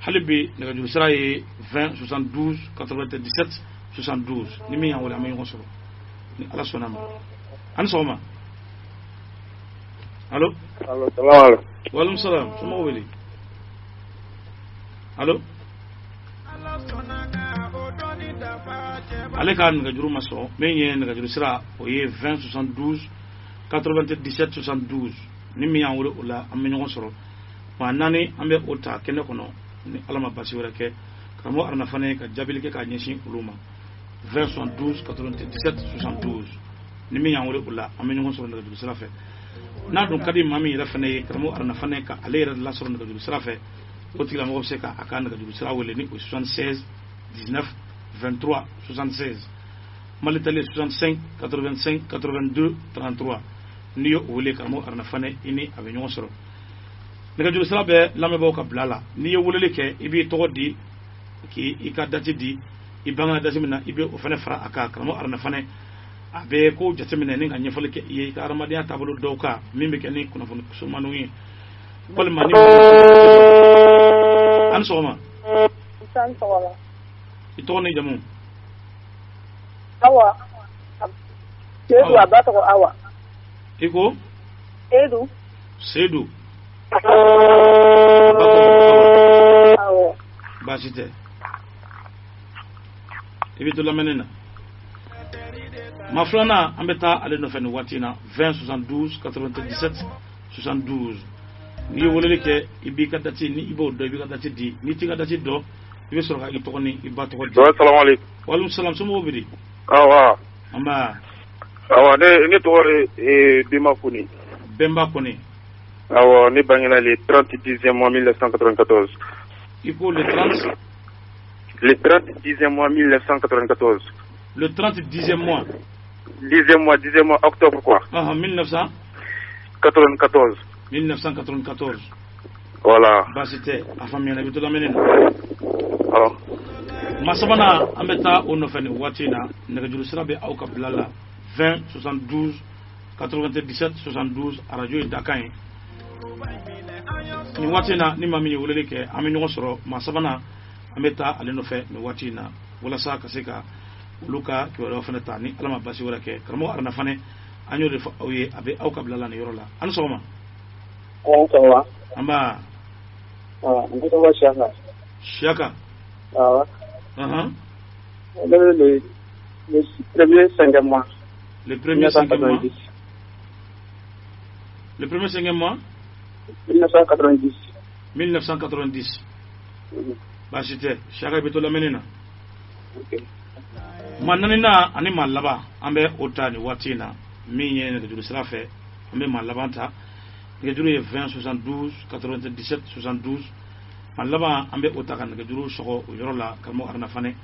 A: Hali bi nɛgɛjuru sira ye 20 72 97 72. Ni min y'an wele, an bɛ ɲɔgɔn sɔrɔ ni Ala sɔnna ma. A ni sɔgɔma. Allo.
C: Allo, salaam aleykum.
A: Waaleykum salaam. Somɔgɔw bɛ di? Allo. Ale ka nɛgɛjuru ma sɔn. Min ye nɛgɛjuru sira o ye 20 72 97 72. Ni min y'an wele o la, an bɛ ɲɔgɔn sɔrɔ maa naani, an bɛ o ta kɛnɛ kɔnɔ ni Ala ma basi wɛrɛ kɛ. Karamɔgɔ Aruna Fane ka jaabili kɛ k'a ɲɛsin olu ma. 20 72 97 72. Ni min y'an wele o la, an bɛ ɲɔgɔn sɔrɔ nɛgɛjuru sira fɛ. N'a dun ka di maa min yɛrɛ fana ye karamɔgɔ Aruna Fane ka ale yɛrɛ lasɔrɔ nɛgɛjuru sira fɛ, o tigilamɔgɔ bɛ se ka a ka nɛgɛjuru sira wele ni o ye 76 19 23 76, Malitali 65 85 82 33. N'i y'o wele karamɔgɔ Aruna Fane, i ni a bɛ ɲɔgɔn sɔrɔ. Nɛgɛjuru sira bɛ lamɛnbaaw ka bila la. N'i ye weleli kɛ, i b'i tɔgɔ di, k'i ka dati di, i bangena dati min na, i bɛ o fana fara a kan. Karamɔgɔ Aruna Fane a bɛ ko jateminɛ ni ka ɲɛfɔli kɛ i ye i ka adamadenya taabolo dɔw kan min bɛ kɛ ni kunnafoni somanniw ye walima ni. An sɔgɔma.
D: An sɔgɔma.
A: I tɔgɔ ni jamu?
D: Awa. Seydou, a ba tɔgɔ Awa.
A: I ko?
D: Seydou.
A: Seydou. A ba tɔgɔ Awa.
D: Awɔ.
A: Baasi tɛ. I bɛ to lamɛnni na. Maa filanan, an bɛ taa ale nɔfɛ nin waati in na, 20 72 97 72. N'i ye weleli kɛ, i b'i ka dati, ni i b'o dɔn, i b'i ka dati di. N'i t'i ka dati dɔn, i bɛ sɔrɔ ka i tɔgɔ ni i ba tɔgɔ di.
C: Salaam aleykum.
A: Waaleykum salaam. Somɔgɔw bɛ di?
C: Awa.
A: Nba.
C: Awa, ne tɔgɔ ye Bɛnba Kone.
A: Bɛnba Kone.
C: Awɔ, ne bangena le 30 10e mois 1994.
A: I ko le 30?
C: Le 30 10e mois 1994.
A: Le 30 10e mois.
C: 10e mois, 10e mois, octobre quoi.
A: Ah, 1994.
C: 1994.
A: Voilà.
C: Baasi
A: tɛ, a faamuyana, i bɛ to lamɛnni na.
C: Awɔ.
A: Maa sabanan, an bɛ taa o nɔfɛ nin waati in na. Nɛgɛjuru sira bɛ aw ka bila la, 20 72 97 72, arajo ye dakan ye. Nin waati in na, ni maa min ye weleli kɛ, an bɛ ɲɔgɔn sɔrɔ. Maa sabanan, an bɛ taa ale nɔfɛ nin waati in na walasa ka se ka olu ka kibaruyaw fana ta ni Ala ma basi wɛrɛ kɛ. Karamɔgɔ Aruna Fane, an y'o de fɔ aw ye, a bɛ aw ka bila la nin yɔrɔ la. An ni sɔgɔma.
D: An sɔgɔma.
A: Nba.
D: N tɔgɔ Siyaka.
A: Siyaka.
D: Awɔ.
A: Ɔhɔn.
D: Ne bɛ le premier cinquième mois.
A: Le premier cinquième mois. Le premier cinquième mois.
D: 1990.
A: 1990. Baasi tɛ, Siyaka, i bɛ to lamɛnni na.
D: Ok.
A: Maa naaninan ani maa laban, an bɛ o ta nin waati in na. Min ye nɛgɛjuru sira fɛ, an bɛ maa laban ta. Nɛgɛjuru ye 20 72 97 72. Maa laban, an bɛ o ta ka nɛgɛjuru sɔgɔ o yɔrɔ la. Karamɔgɔ Aruna Fane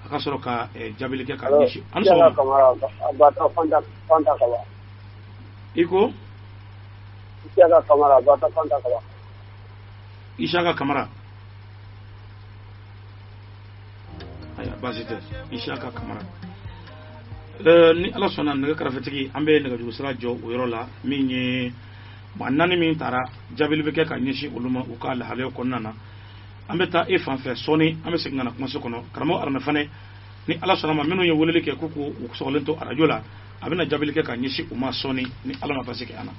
A: a ka sɔrɔ ka jaabili kɛ k'a ɲɛsin. An ni sɔgɔma.
D: Kamara, a ba tɔgɔ Fanta, Fanta Kaba.
A: I ko?
D: Isiyaka Kamara, a ba tɔgɔ Fanta Kaba.
A: Isaka Kamara. Ayiwa, baasi tɛ, Isaka Kamara. Ni Ala sɔnna, nɛgɛ karafetigi, an bɛ nɛgɛjuru sira jɔ o yɔrɔ la. Min ye maa naani min taara, jaabili bɛ kɛ ka ɲɛsin olu ma u ka lahalayaw kɔnɔna na. An bɛ taa e fan fɛ sɔɔni, an bɛ segin ka na kumaso kɔnɔ. Karamɔgɔ Aruna Fane, ni Ala sɔnna ma, minnu ye weleli kɛ k'u k'u sɔgɔlen to arajo la, a bɛna jaabili kɛ ka ɲɛsin u ma sɔɔni ni Ala ma basi kɛ an na.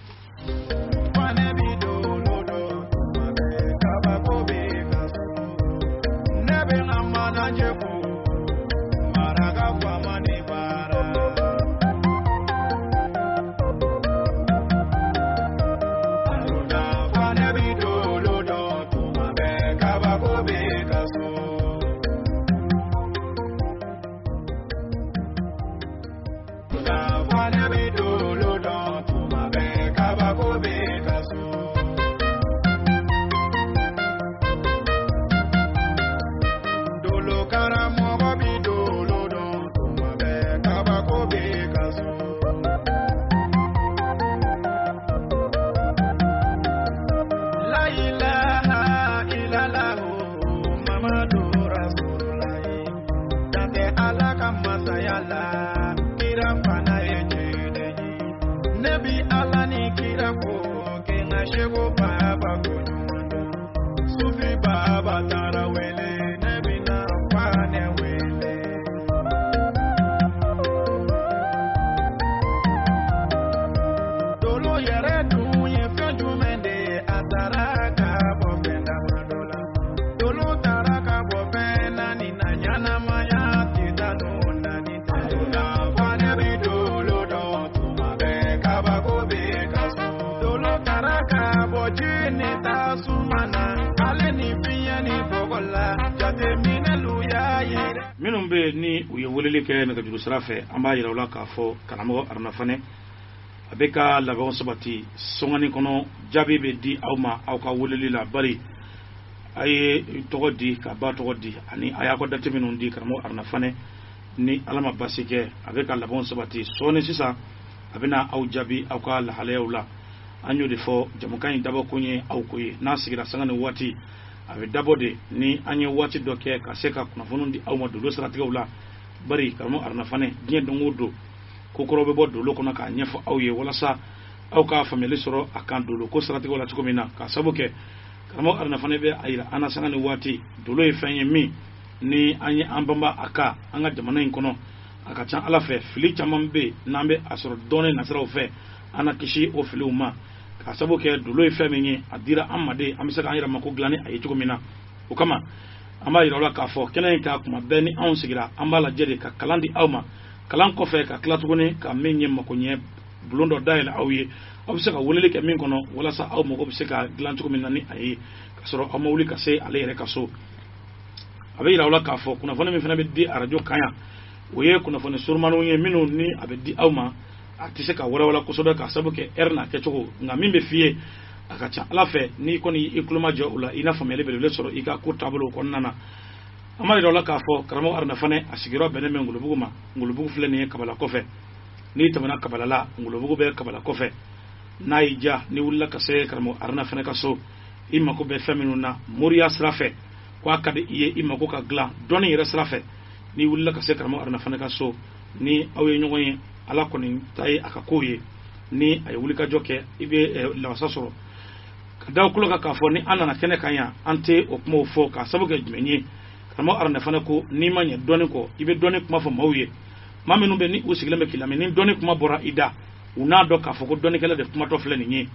A: Minnu bɛ ni u ye weleli kɛ nɛgɛjuru sira fɛ, an b'a yira u la k'a fɔ karamɔgɔ Aruna Fanɛ a bɛ ka labɛnw sabati sɔngani kɔnɔ, jaabi bɛ di aw ma aw ka weleli la, bari a ye tɔgɔ di ka ba tɔgɔ di ani a y'a ka date minnu di. Karamɔgɔ Aruna Fanɛ, ni Ala ma basi kɛ, a bɛ ka labɛnw sabati sɔɔni sisan a bɛna aw jaabi aw ka lahalayaw la. An y'o de fɔ, jamukan in dabɔkun ye aw ko ye. N'a sigira sanga ni waati, a bɛ dabɔ de ni an ye waati dɔ kɛ ka se ka kunnafoniw di aw ma dolo siratigɛw la, bari karamɔgɔ Aruna Fanɛ diɲɛ don o don ko kɔrɔ bɛ bɔ dolo kɔnɔ k'a ɲɛfɔ aw ye walasa aw ka faamuyali sɔrɔ a kan dolo ko siratigɛw la cogo min na. K'a sabu kɛ karamɔgɔ Aruna Fanɛ bɛ a yira an na sanga ni waati, dolo ye fɛn ye min ni an ye an banba a kan an ka jamana in kɔnɔ. A ka ca Ala fɛ, fili caman bɛ yen n'an bɛ a sɔrɔ dɔɔnin nasiraw fɛ, an na kisi o filiw ma. K'a sabu kɛ dolo ye fɛn min ye, a dira an ma de, an bɛ se k'an yɛrɛ mako dilan ni a ye cogo min na. O kama an b'a yira aw la k'a fɔ kɛnɛ in kan kuma bɛɛ ni anw sigira, an b'a lajɛ de ka kalan di aw ma, kalan kɔfɛ ka tila tuguni ka min ye mako ɲɛ bulon dɔ dayɛlɛ aw ye, aw bɛ se ka weleli kɛ min kɔnɔ walasa aw mago bɛ se ka dilan cogo min na ni a ye, ka sɔrɔ aw ma wuli ka se ale yɛrɛ ka so. A bɛ yira aw la k'a fɔ kunnafoni min fana bɛ di arajo kan yan, o ye kunnafoni surumaniw ye minnu ni a bɛ di aw ma, a tɛ se ka walawala kosɛbɛ k'a sababu kɛ ɛri n'a kɛcogo, nka min bɛ f'i ye a ka ca Ala fɛ, n'i kɔni i tulo ma jɔ o la, i na faamuyali belebele sɔrɔ i ka ko taabolo kɔnɔna na. An b'a yira aw la k'a fɔ karamɔgɔ Aruna Fanɛ a sigiyɔrɔ bɛnnen bɛ Ngolobugu ma. Ngolobugu filɛ nin ye Kabala kɔfɛ, n'i tɛmɛna Kabala la, Ngolobugu bɛ Kabala kɔfɛ. N'a y'i diya, n'i wulila ka se karamɔgɔ Aruna Fanɛ ka so, i mako bɛ fɛn minnu na moriya sira fɛ, ko a ka di i ye i mako ka dilan dɔnni yɛrɛ sira fɛ, n'i wulila ka se karamɔgɔ Aruna Fanɛ ka so, ni aw ye ɲɔgɔn ye, Ala kɔni ta ye a ka kow ye, ni a ye wulikajɔ kɛ, i bɛ lawasa sɔrɔ. Ka da kulo kan k'a fɔ ni an nana kɛnɛ kan yan, an tɛ o kumaw fɔ k'a sababu kɛ jumɛn ye. Karamɔgɔ Aruna Fanɛ ko n'i ma ɲɛ dɔnni kɔ, i bɛ dɔnni kuma fɔ maaw ye, maa minnu bɛ ni u sigilen bɛ k'i lamɛn, ni dɔnni kuma bɔra i da, u n'a dɔn k'a fɔ ko dɔnnikɛla de kumatɔ filɛ nin ye.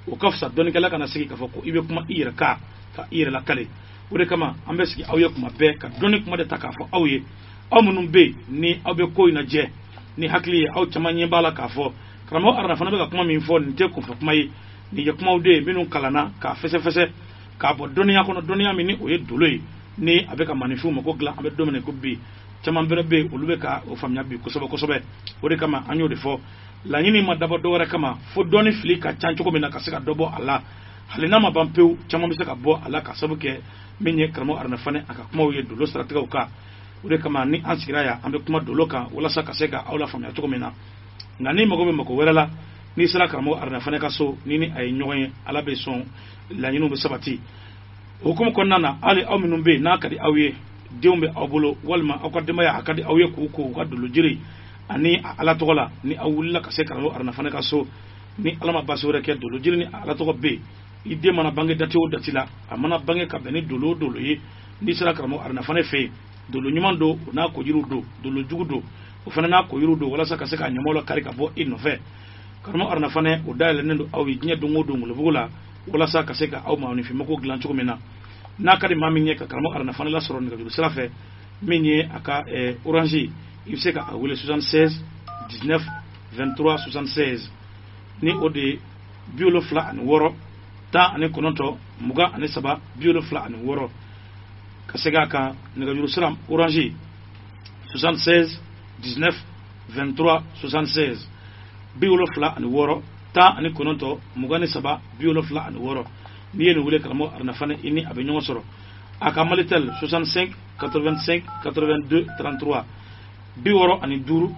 A: O ka fisa dɔnnikɛla kana sigi k'a fɔ ko i bɛ kuma i yɛrɛ kan ka i yɛrɛ lakale. O de kama an bɛ sigi aw ye kuma bɛɛ ka dɔnni kuma de ta k'a fɔ aw ye, aw minnu bɛ yen ni aw bɛ ko in lajɛ ni hakili ye, aw caman ɲɛ b'a la k'a fɔ karamɔgɔ Aruna Fanɛ bɛ ka kuma min fɔ, nin tɛ kunfɛ kuma ye, nin ye kumaw de ye minnu kalanna k'a fɛsɛfɛsɛ k'a bɔ dɔnniya kɔnɔ, dɔnniya min ni o ye dolo ye, ni a bɛ ka maninfinw mako dilan. An bɛ don min na ko bi, caman bɛrɛ bɛ yen olu bɛ ka o faamuya bi kosɛbɛ kosɛbɛ. O de kama an y'o de fɔ, laɲini ma dabɔ dɔwɛrɛ kama fo dɔnni fili ka ca cogo min na ka se ka dɔ bɔ a la, hali n'a ma ban pewu, caman bɛ se ka bɔ a la ka sababu kɛ min ye karamɔgɔ Aruna Fanɛ a ka kumaw ye dolo siratigɛw kan. O de kama ni an sigira yan, an bɛ kuma dolo kan walasa ka se ka aw la faamuya cogo min na. Nka n'i mago bɛ mako wɛrɛ la, n'i sera karamɔgɔ Aruna Fanɛ ka so, ni ni a ye ɲɔgɔn ye, Ala bɛ sɔn, laɲiniw bɛ sabati. O hukumu kɔnɔna na, hali aw minnu bɛ yen n'a ka di aw ye, denw bɛ aw bolo walima aw ka denbaya a ka di aw ye k'u ko u ka dolo jiri ani a Ala tɔgɔ la, ni aw wulila ka se karamɔgɔ Aruna Fanɛ ka so, ni Ala ma baasi wɛrɛ kɛ, dolo jiri ni a Ala tɔgɔ bɛ yen, i den mana bange date o date la, a mana bange ka bɛn ni dolo o dolo ye, n'i sera karamɔgɔ Aruna Fanɛ fɛ yen, dolo ɲuman don o n'a kojiriw don, dolo jugu don o fana n'a kojiriw don, walasa ka se k'a ɲamaw la kari ka bɔ i nɔfɛ. Karamɔgɔ Aruna Fanɛ o dayɛlɛnnen don aw ye diɲɛ don o don Ngolobugu la, walasa ka se ka aw maaninfin mako dilan cogo min na. N'a ka di maa min ye ka karamɔgɔ Aruna Fanɛ lasɔrɔ nɛgɛjuru sira fɛ, min ye a ka orange, i bɛ se ka a wele 76 19 23 76, ni o de ye 76 19 23 76. Ka segin a kan, nɛgɛjuru sira orange 76 19 23 76, 76 19 23 76. N'i ye nin wele karamɔgɔ Aruna Fanɛ, i ni a bɛ ɲɔgɔn sɔrɔ. A ka Malitel 65 85 82 33, 65 85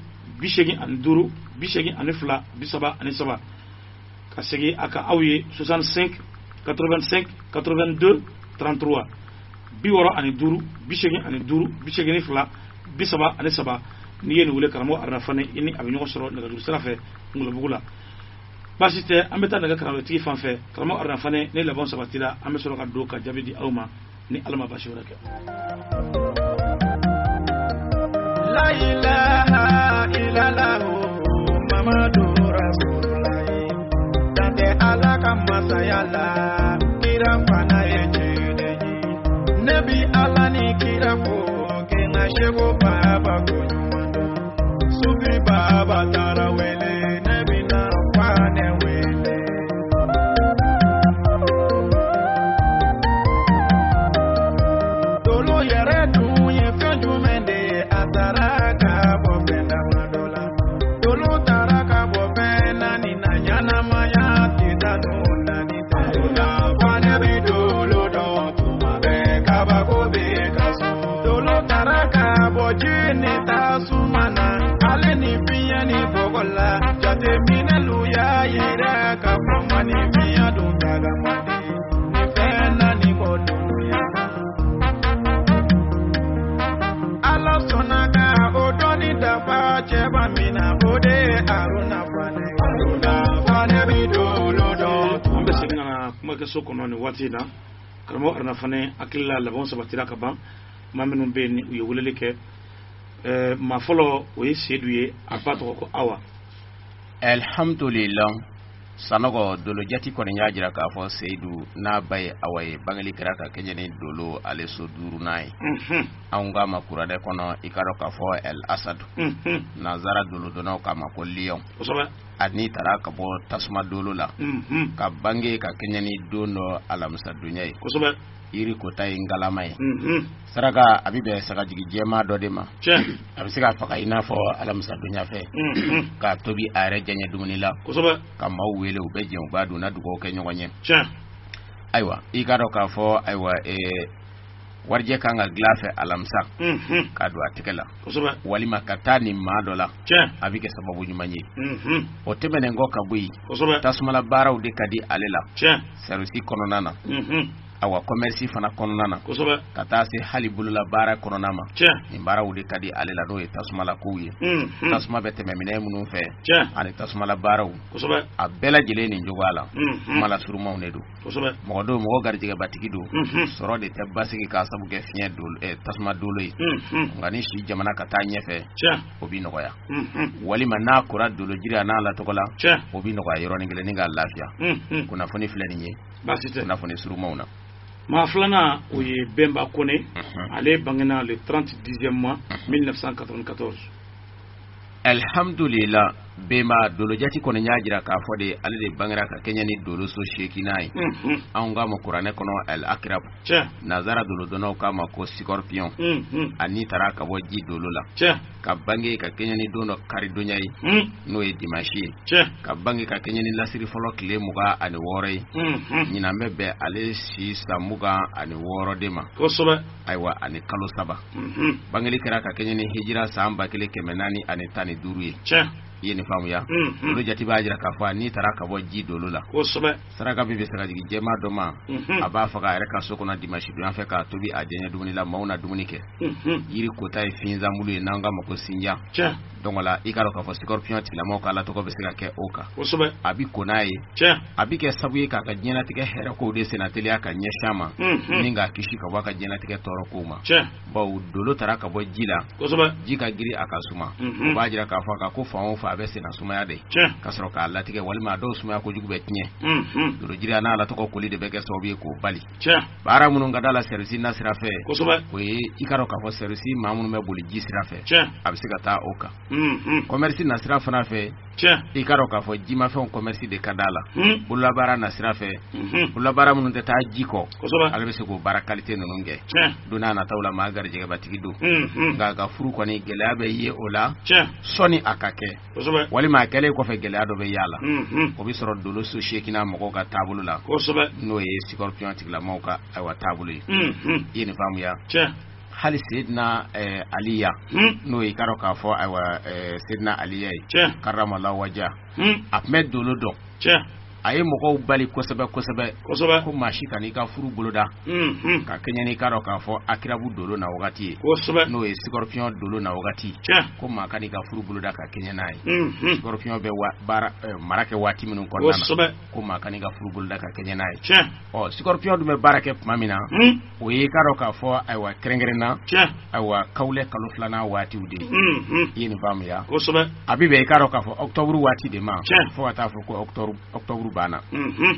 A: 82 33. Ka segin a ka aw ye 65 85 82 33, 65 85 82 33. N'i ye nin wele karamɔgɔ Aruna Fanɛ, i ni a bɛ ɲɔgɔn sɔrɔ nɛgɛjuru sira fɛ Ngolobugu la. Baasi tɛ, an bɛ taa nɛgɛ karamɔgɔtigi fan fɛ. Karamɔgɔ Aruna Fanɛ, ne laban sabatira, an bɛ sɔrɔ ka don ka jaabi di aw ma ni Ala ma baasi wɛrɛ kɛ.
E: La ilaha illallah Muhammadu Rasulullah, dan tɛ Ala ka masaya la, kira fana ye ciden ye. Ne bi Ala ni kira fo, k'i na seko baba ko ɲuman dɔn. Sufi baba taara wele, ne bi na fa ne wele. Dolo yɛrɛ dun ye fɛn jumɛn de ye?
A: so kɔnɔ nin waati in na. Karamɔgɔ Aruna Fane hakili la labanw sabatira ka ban. Maa minnu bɛ yen ni u ye weleli kɛ, maa fɔlɔ o ye Sedu ye, a ba tɔgɔ ko Awa.
B: Alhamdulillah, Sanɔgɔ, dolo jati kɔni y'a jira k'a fɔ Seyidu n'a ba ye Awa ye, bangeli kɛra ka kɛɲɛ ni dolo ale so duurunan ye. Anw k'a ma kuranɛ kɔnɔ, i k'a dɔn k'a fɔ El Asadu, nanzara dolodonnaw k'a ma ko lion. Ani taara ka bɔ tasuma dolo la, ka bange ka kɛɲɛ ni don dɔ alamisadonya ye. Yiri kota ye ngalama ye. Saraka a bɛ bɛn sagajigi jɛma dɔ de ma. A bɛ se ka faga i n'a fɔ alamisadonya fɛ, k'a tobi a yɛrɛ jɛɲɛ dumuni la, ka maaw wele, u bɛ jɛn, u b'a dun, na dugawu kɛ ɲɔgɔn ye. Ayiwa, i k'a dɔn k'a fɔ ayiwa warijɛ kan ka dilan fɛ alamisa k'a don a tɛgɛ la, walima ka taa nin maa dɔ la, a bɛ kɛ sababu ɲuman ye. O tɛmɛnen kɔ ka bɔ yen, tasumala baaraw de ka di ale la service kɔnɔna na, awa commerce fana kɔnɔna na, ka taa se hali bolola baara kɔnɔna ma. Nin baaraw de ka di ale la, n'o ye tasumala kow ye. Tasuma bɛ tɛmɛ minɛn minnu fɛ ani tasumala baaraw, a bɛɛ lajɛlen nin cogoya la. Kuma la surumanw de don. Mɔgɔ don, mɔgɔ garijɛgɛbatigi don. Sɔrɔ de tɛ basigi k'a sabu kɛ fiɲɛ tasuma dolo ye. Nka ni si jamana ka taa ɲɛfɛ, o bɛ nɔgɔya. Walima n'a kora dolo jiri a n'a latɔgɔ la, o bɛ nɔgɔya yɔrɔnin kelen ni k'a lafiya. Kunnafoni filɛ nin ye kunnafoni surumanw na.
A: Maa filanan, o ye Bɛnba Kone. Ale bangena le 30 dixième mois 1994.
B: Alhamdulillah, Bɛnba, dolojati kɔni y'a jira k'a fɔ de ale de bangera ka kɛɲɛ ni dolo so seekinan ye. Anw k'a ma kuranɛ kɔnɔ El Akrab, nanzara dolodonnaw k'a ma ko scorpion. Ani taara ka bɔ ji dolo la, ka bange ka kɛɲɛ ni don dɔ karidonya ye, n'o ye dimanche ye, ka bange ka kɛɲɛ ni lasiri fɔlɔ tile 26 ye. Ɲinan bɛ bɛn ale si san 26 de ma. Ayiwa, ani kalo 3. Bangeli kɛra ka kɛɲɛ ni hijira san 1415 ye. I ye nin faamuya? Olu jate b'a jira k'a fɔ n'i taara ka bɔ ji dolo la, saraka bɛ bɛ sagajigi jɛma dɔ ma, a b'a faga a yɛrɛ ka so kɔnɔ dimanche donya fɛ, k'a tobi a jɛɲɛ dumuni la, maaw na dumuni kɛ. Yiri kota ye finzanbulu ye, n'an k'a ma ko sinjan. Donc la, i k'a dɔn k'a fɔ scorpion tigilamɔgɔw ka alatɔgɔ bɛ se ka kɛ o kan. A bɛ ko n'a ye, a bɛ kɛ sababu ye k'a ka diɲɛlatigɛ hɛrɛ kow de senna teliya ka ɲɛsin a ma, ni k'a kisi ka bɔ a ka diɲɛlatigɛ tɔɔrɔ kow ma. Bawo dolo taara ka bɔ ji la, ji ka giri a ka suma, o b'a jira k'a fɔ a ka ko fan o fan a bɛ senna sumaya de, ka sɔrɔ k'a latigɛ, walima a dɔw sumaya kojugu bɛ tiɲɛ. Dolo jiri a n'a latɔgɔ koli de bɛ kɛ sababu ye k'o bali. Baara minnu ka d'a la service na sira fɛ, o ye i k'a dɔn k'a fɔ service maa minnu bɛ boli ji sira fɛ, a bɛ se ka taa o kan. Commerce na sira fana fɛ, i k'a dɔn k'a fɔ jimafɛnw commerce de ka d'a la. Bololabaara na sira fɛ, bololabaara minnu tɛ taa ji kɔ, ale bɛ se k'o baara qualité ninnu kɛ. Don n'a nataw la, maa garijɛgɛbatigi don. Nka a ka furu kɔni gɛlɛya bɛ ye o la sɔnni a ka kɛ, walima a kɛlen kɔfɛ gɛlɛya dɔ bɛ y'a la. O bɛ sɔrɔ dolo so seekinan mɔgɔw ka taabolo la, n'o ye scorpion tigilamɔgɔw ka ayiwa taabolo ye. I ye nin faamuya? Hali Seydina Aliya, n'o ye i k'a dɔn k'a fɔ ayiwa Seydina Aliya ye, karamala waja, a tun bɛ dolo dɔn. A ye mɔgɔw bali kosɛbɛ kosɛbɛ ko maa si kan'i ka furu boloda ka kɛɲɛ n'i k'a dɔn k'a fɔ akirabu dolo na wagati ye, n'o ye scorpion dolo na wagati, ko maa kan'i ka furu boloda ka kɛɲɛ n'a ye. Scorpion bɛ baara mara kɛ waati minnu kɔnɔna na, ko maa kan'i ka furu boloda ka kɛɲɛ n'a ye. Ɔ, scorpion dun bɛ baara kɛ tuma min na, o ye i k'a dɔn k'a fɔ ayiwa kɛrɛnkɛrɛnna ayiwa kawulɛ kalo filanan waatiw de ye. I ye nin faamuya? A bɛ bɛn i k'a dɔn k'a fɔ octobre waati de ma, fo ka taa fɔ ko octobre banna,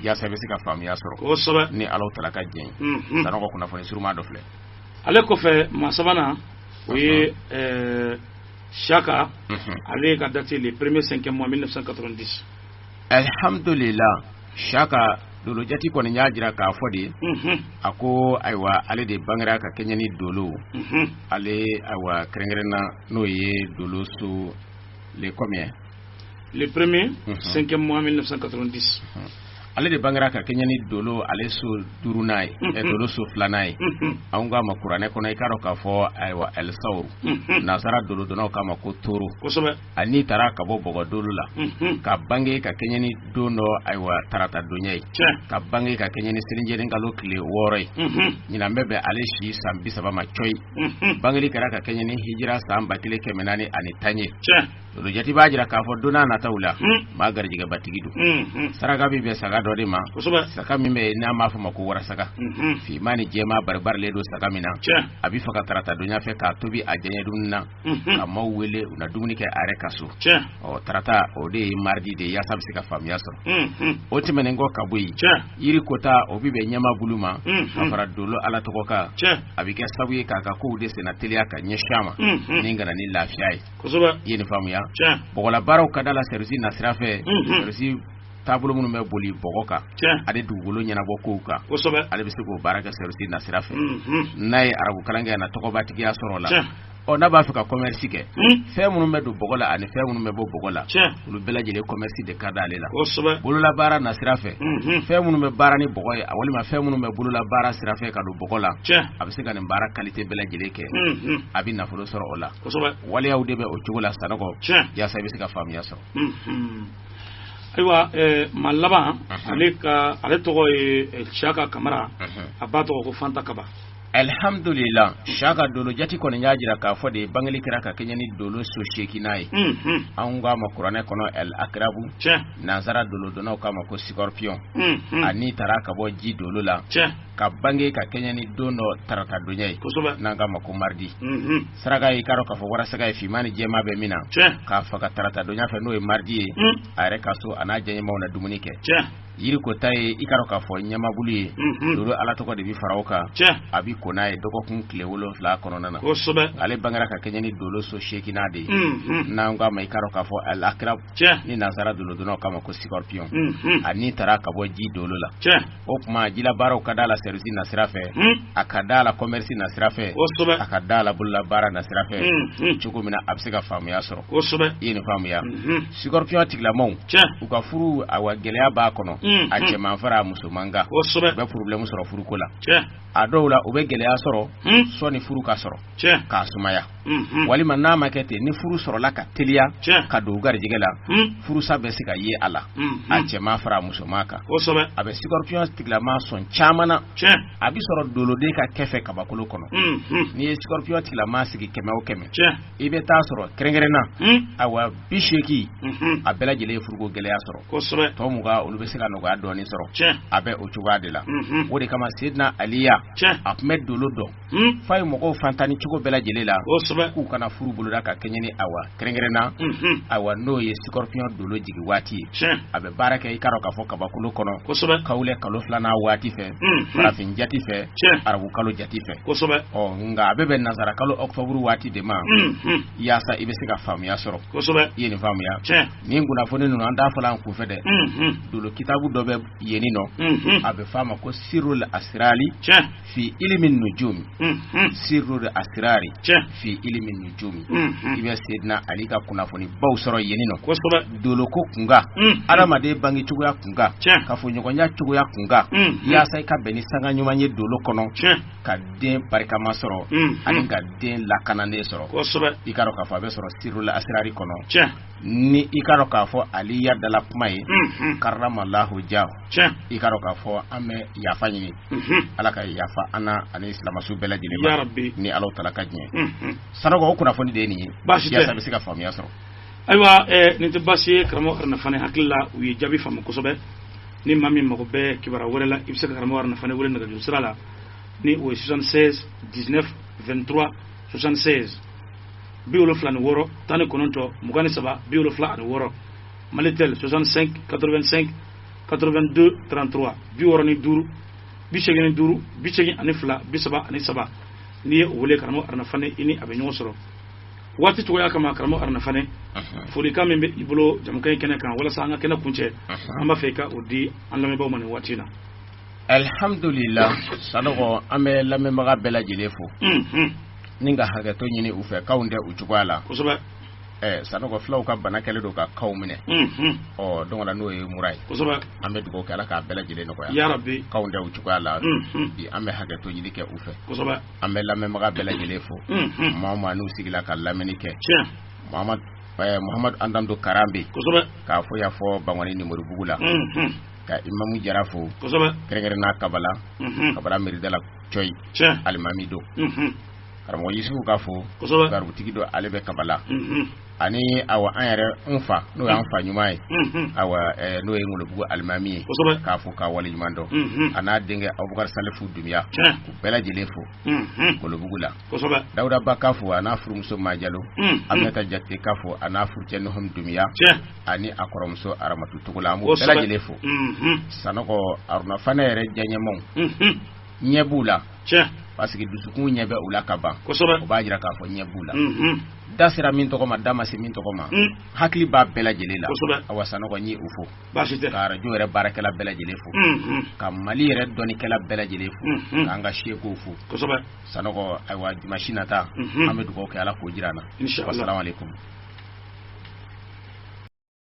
B: yaasa i bɛ se ka faamuya sɔrɔ ni Alahu taala ka jɛn ye. Sanɔgɔ, kunnafoni suruma dɔ filɛ.
A: Ale kɔfɛ, maa sabanan, o ye Siaka. Ale ka date le premier cinquième mois 1990.
B: Alhamdulillah, Siaka, dolojati kɔni y'a jira k'a fɔ de, a ko ayiwa ale de bangera ka kɛɲɛ ni dolo ale ayiwa kɛrɛnkɛrɛnna, n'o ye dolo so le combien?
A: Le premier cinquième mois 1990.
B: Ale de bangera ka kɛɲɛ ni dolo ale so duurunan ye, dolo so filanan ye. Anw k'a ma kuranɛ kɔnɔ, i k'a dɔn k'a fɔ ayiwa Ɛlisawuru, nansara dolodonnaw k'a ma ko toro. Ani taara ka bɔ bɔgɔ dolo la, ka bange ka kɛɲɛ ni don dɔ ayiwa tarata donya ye, ka bange ka kɛɲɛ ni selicinin kalo tile 6 ye. Ɲinan bɛ bɛn ale si san 30 ma cɔyi. Bangeli kɛra ka kɛɲɛ ni hijira san 1410 ye. Dolo jati b'a jira k'a fɔ don n'a nataw la maa garijɛgɛbatigi don. Saraka bɛ bɛn saga dɔ de ma, saga min bɛ yen n'an b'a fɔ ma ko warasaga, finman ni jɛman baribarilen don saga min na. A bɛ faga tarata donya fɛ k'a tobi a diyaɲɛ dumuni na, ka maaw wele u na dumuni kɛ a yɛrɛ ka so. Ɔ tarata o de ye mardi de ye, yaasa bɛ se ka faamuya sɔrɔ. O tɛmɛnen kɔ ka bɔ yen, yiri kota o bɛ bɛn ɲɛma bulu ma ka fara dolo ala tɔgɔ kan. A bɛ kɛ sababu ye k'a ka kow de senna teliya ka ɲɛsin a ma ni ka na ni lafiya ye. I ye nin faamuya? Bɔgɔlabaaraw ka da la service nasira fɛ, service taabolo minnu bɛ boli bɔgɔ kan ani dugukolo ɲɛnabɔ kow kan, ale bɛ se k'o baara kɛ service nasira fɛ. N'a ye arabu kalan kɛ, na tɔgɔbatigiya sɔrɔ o la. Ɔ n'a b'a fɛ ka commerce kɛ, fɛn minnu bɛ don bɔgɔ la ani fɛn minnu bɛ bɔ bɔgɔ la, olu bɛɛ lajɛlen commerce de ka d'ale la. Bololabaara nasira fɛ, fɛn minnu bɛ baara ni bɔgɔ ye walima fɛn minnu bɛ bololabaara sira fɛ ka don bɔgɔ la, a bɛ se ka nin baara qualité bɛɛ lajɛlen kɛ, a bɛ nafolo sɔrɔ o la. Waleyaw de bɛ o cogo la Sanɔgɔ, yaasa i bɛ se ka faamuya sɔrɔ.
A: Ayiwa, maa laban, ale tɔgɔ ye Siyaka Kamara, a ba tɔgɔ ko Fanta Kaba.
B: Alhamdulillah, Siyaka dolo jati kɔni y'a jira k'a fɔ de bangeli kɛra ka kɛɲɛ ni dolo so seeginnan ye. Anw k'a ma kuranɛ kɔnɔ el akrabu, nansara dolodonnaw k'a ma ko scorpion. Ani taara ka bɔ ji dolo la ka bange ka kɛɲɛ ni don dɔ tarata donya ye, n'an k'a ma ko mardi. Saraka y'i k'a dɔn k'a fɔ warasaga ye, finman ni jɛman bɛ min na, k'a faga tarata donya fɛ, n'o ye mardi ye, a yɛrɛ ka so a n'a jɛɲɛmaw na dumuni kɛ. Yiri kota ye i k'a dɔn k'a fɔ ɲamabulu ye, dolo ala tɔgɔ de bɛ fara o kan, a bɛ ko n'a ye dɔgɔkun tile 7 kɔnɔna na. Ale bangera ka kɛɲɛ ni dolo so seeginnan de ye, n'an k'a ma i k'a dɔn k'a fɔ al akrab, ni nansara dolodonnaw k'a ma ko scorpion. A ni taara ka bɔ ji dolo la. O tuma jilabaaraw ka d'a la service nasira fɛ, a ka d'a la commerce nasira fɛ, a ka d'a la bololabaara nasira fɛ, cogo min na a bɛ se ka faamuya sɔrɔ. I ye nin faamuya? Scorpion tigilamaw, u ka furu, awa gɛlɛya b'a kɔnɔ, a cɛman fara a musoman kan, u bɛ problème sɔrɔ furuko la. A dɔw la u bɛ gɛlɛya sɔrɔ sɔnni furu ka sɔrɔ k'a sumaya, walima n'a ma kɛ ten, ni furu sɔrɔla ka teliya ka don u garijɛgɛ la, furusa bɛ se ka ye a la, a cɛman fara a musoman kan. A bɛ scorpion tigilama sɔn caman na. A bɛ sɔrɔ doloden ka kɛfɛ kabakolo kɔnɔ. N'i ye scorpion tigilama sigi 100 o 100, i bɛ taa sɔrɔ kɛrɛnkɛrɛnna, awa 80, a bɛɛ lajɛlen ye furuko gɛlɛya sɔrɔ. Tɔ 20, olu bɛ se ka nɔgɔya dɔɔnin sɔrɔ. A bɛ o cogoya de la. O de kama Seydina Aliya, a tun bɛ dolo dɔn f'a ye mɔgɔw fantani cogo bɛɛ lajɛlen la k'u kana furu boloda ka kɛɲɛ ni, awa kɛrɛnkɛrɛnna, awa n'o ye scorpion dolo jigin waati ye. A bɛ baara kɛ i k'a dɔn k'a fɔ kabakolo kɔnɔ, kawulɛ kalo filanan waati fɛ, farafin jati fɛ, arabu kalo jati fɛ. Ɔ nka a bɛ bɛn nansara kalo octobre waati de ma, yaasa i bɛ se ka faamuya sɔrɔ. I ye nin faamuya? Nin kunnafoni ninnu, an t'a fɔla an kunfɛ dɛ. Dolo kitabu dɔ bɛ yenni nɔ, a bɛ f'a ma ko Sirul Asirali fi ilimi nujumi. Sirul Asirari fi ilimi nujumi, i bɛ Seydina Ali ka kunnafoni baw sɔrɔ yenni nɔ, doloko kunkan, adamaden bange cogoya kunkan, kafoɲɔgɔnya cogoya kunkan, yaasa i ka bɛn ni sanga ɲuman ye dolo kɔnɔ, ka den barikama sɔrɔ ani ka den lakananen sɔrɔ. I k'a dɔn k'a fɔ a bɛ sɔrɔ Sirul Asirari kɔnɔ, ni i k'a dɔn k'a fɔ Aliya dala kuma ye, karamalahu jaw. I k'a dɔn k'a fɔ an bɛ yafa ɲini, Ala ka yafa an na ani silamasu bɛɛ lajɛlen ma, ni Ala tala ka diɲɛ. Sanɔgɔ, o kunnafoni de ye nin ye, yaasa bɛ se ka faamuya sɔrɔ.
A: Ayiwa, nin tɛ baasi ye, karamɔgɔ Haruna Fane. Hakili la u ye jaabi faamu kosɛbɛ. Ni maa min mago bɛ kibaruya wɛrɛ la, i bɛ se ka karamɔgɔ Haruna Fane wele nɛgɛjuru sira la, ni o ye 76 19 23 76, 76 19 23 76. Malitel 65 85 82 33, 65 85 82 33. N'i ye o wele, karamɔgɔ Haruna Fane, i ni a bɛ ɲɔgɔn sɔrɔ. Waati cogoya kama, karamɔgɔ Haruna Fane, folikan min bɛ i bolo jamukan in kɛnɛ kan walasa an ka kɛnɛ kuncɛ, an b'a fɛ i ka o di an lamɛnbaaw ma nin waati in na.
B: Alhamdulillah, Sanɔgɔ, an bɛ lamɛnbaga bɛɛ lajɛlen fo ni ka hakɛto ɲini u fɛ k'anw tɛ u cogoya la. Sanɔgɔ, fulaw ka bana kɛlen don ka kaw minɛ. Ɔ donc la n'o ye mura ye. An bɛ dugawu kɛ, Ala k'a bɛɛ lajɛlen nɔgɔya. K'anw tɛ u cogoya la bi, an bɛ hakɛto ɲini kɛ u fɛ. An bɛ lamɛnbaga bɛɛ lajɛlen fo, maa o maa n'u sigila ka lamɛnni kɛ. Muhamadu Andando Karanbe, k'a fɔ y'a fɔ Bangɔni Nimoribugu la, ka Imamu Jara fo, kɛrɛnkɛrɛn n'a Kabala Kabala miirida la cɔyi, alimami don. Karamɔgɔ Yusufu ka fo, gaributigi don, ale bɛ Kabala. Ani awa an yɛrɛ n fa, n'o y'an fa ɲuman ye, awa n'o ye Ngolobugu alimami ye, k'a fo k'a waleɲuman dɔn, a n'a denkɛ Abubakar Salifu Dunbiya, k'u bɛɛ lajɛlen fo Ngolobugu la. Dawuda Ba k'a fo, a n'a furumuso Majalo, Aminata Jakite k'a fo, a n'a furucɛ Nuhum Dunbiya, ani a kɔrɔmuso Aramatu Togola, an b'u bɛɛ lajɛlen fo. Sanɔgɔ Aruna Fanɛ yɛrɛ diyaɲɛmaw ɲɛ b'u la, parce que dusukun ɲɛ bɛ u la ka ban, o b'a jira k'a fɔ ɲɛ b'u la. Da sera min tɔgɔ ma, da ma se min tɔgɔ ma, hakili b'a bɛɛ lajɛlen la. Awa Sanɔgɔ, n ye u fo, ka arajo yɛrɛ baarakɛla bɛɛ lajɛlen fo, ka Mali yɛrɛ dɔnnikɛla bɛɛ lajɛlen fo, k'an ka sekow fo. Sanɔgɔ, ayiwa, dimanche nata, an bɛ dugawu kɛ, Ala k'o jira an na. Wasalamu aleykum.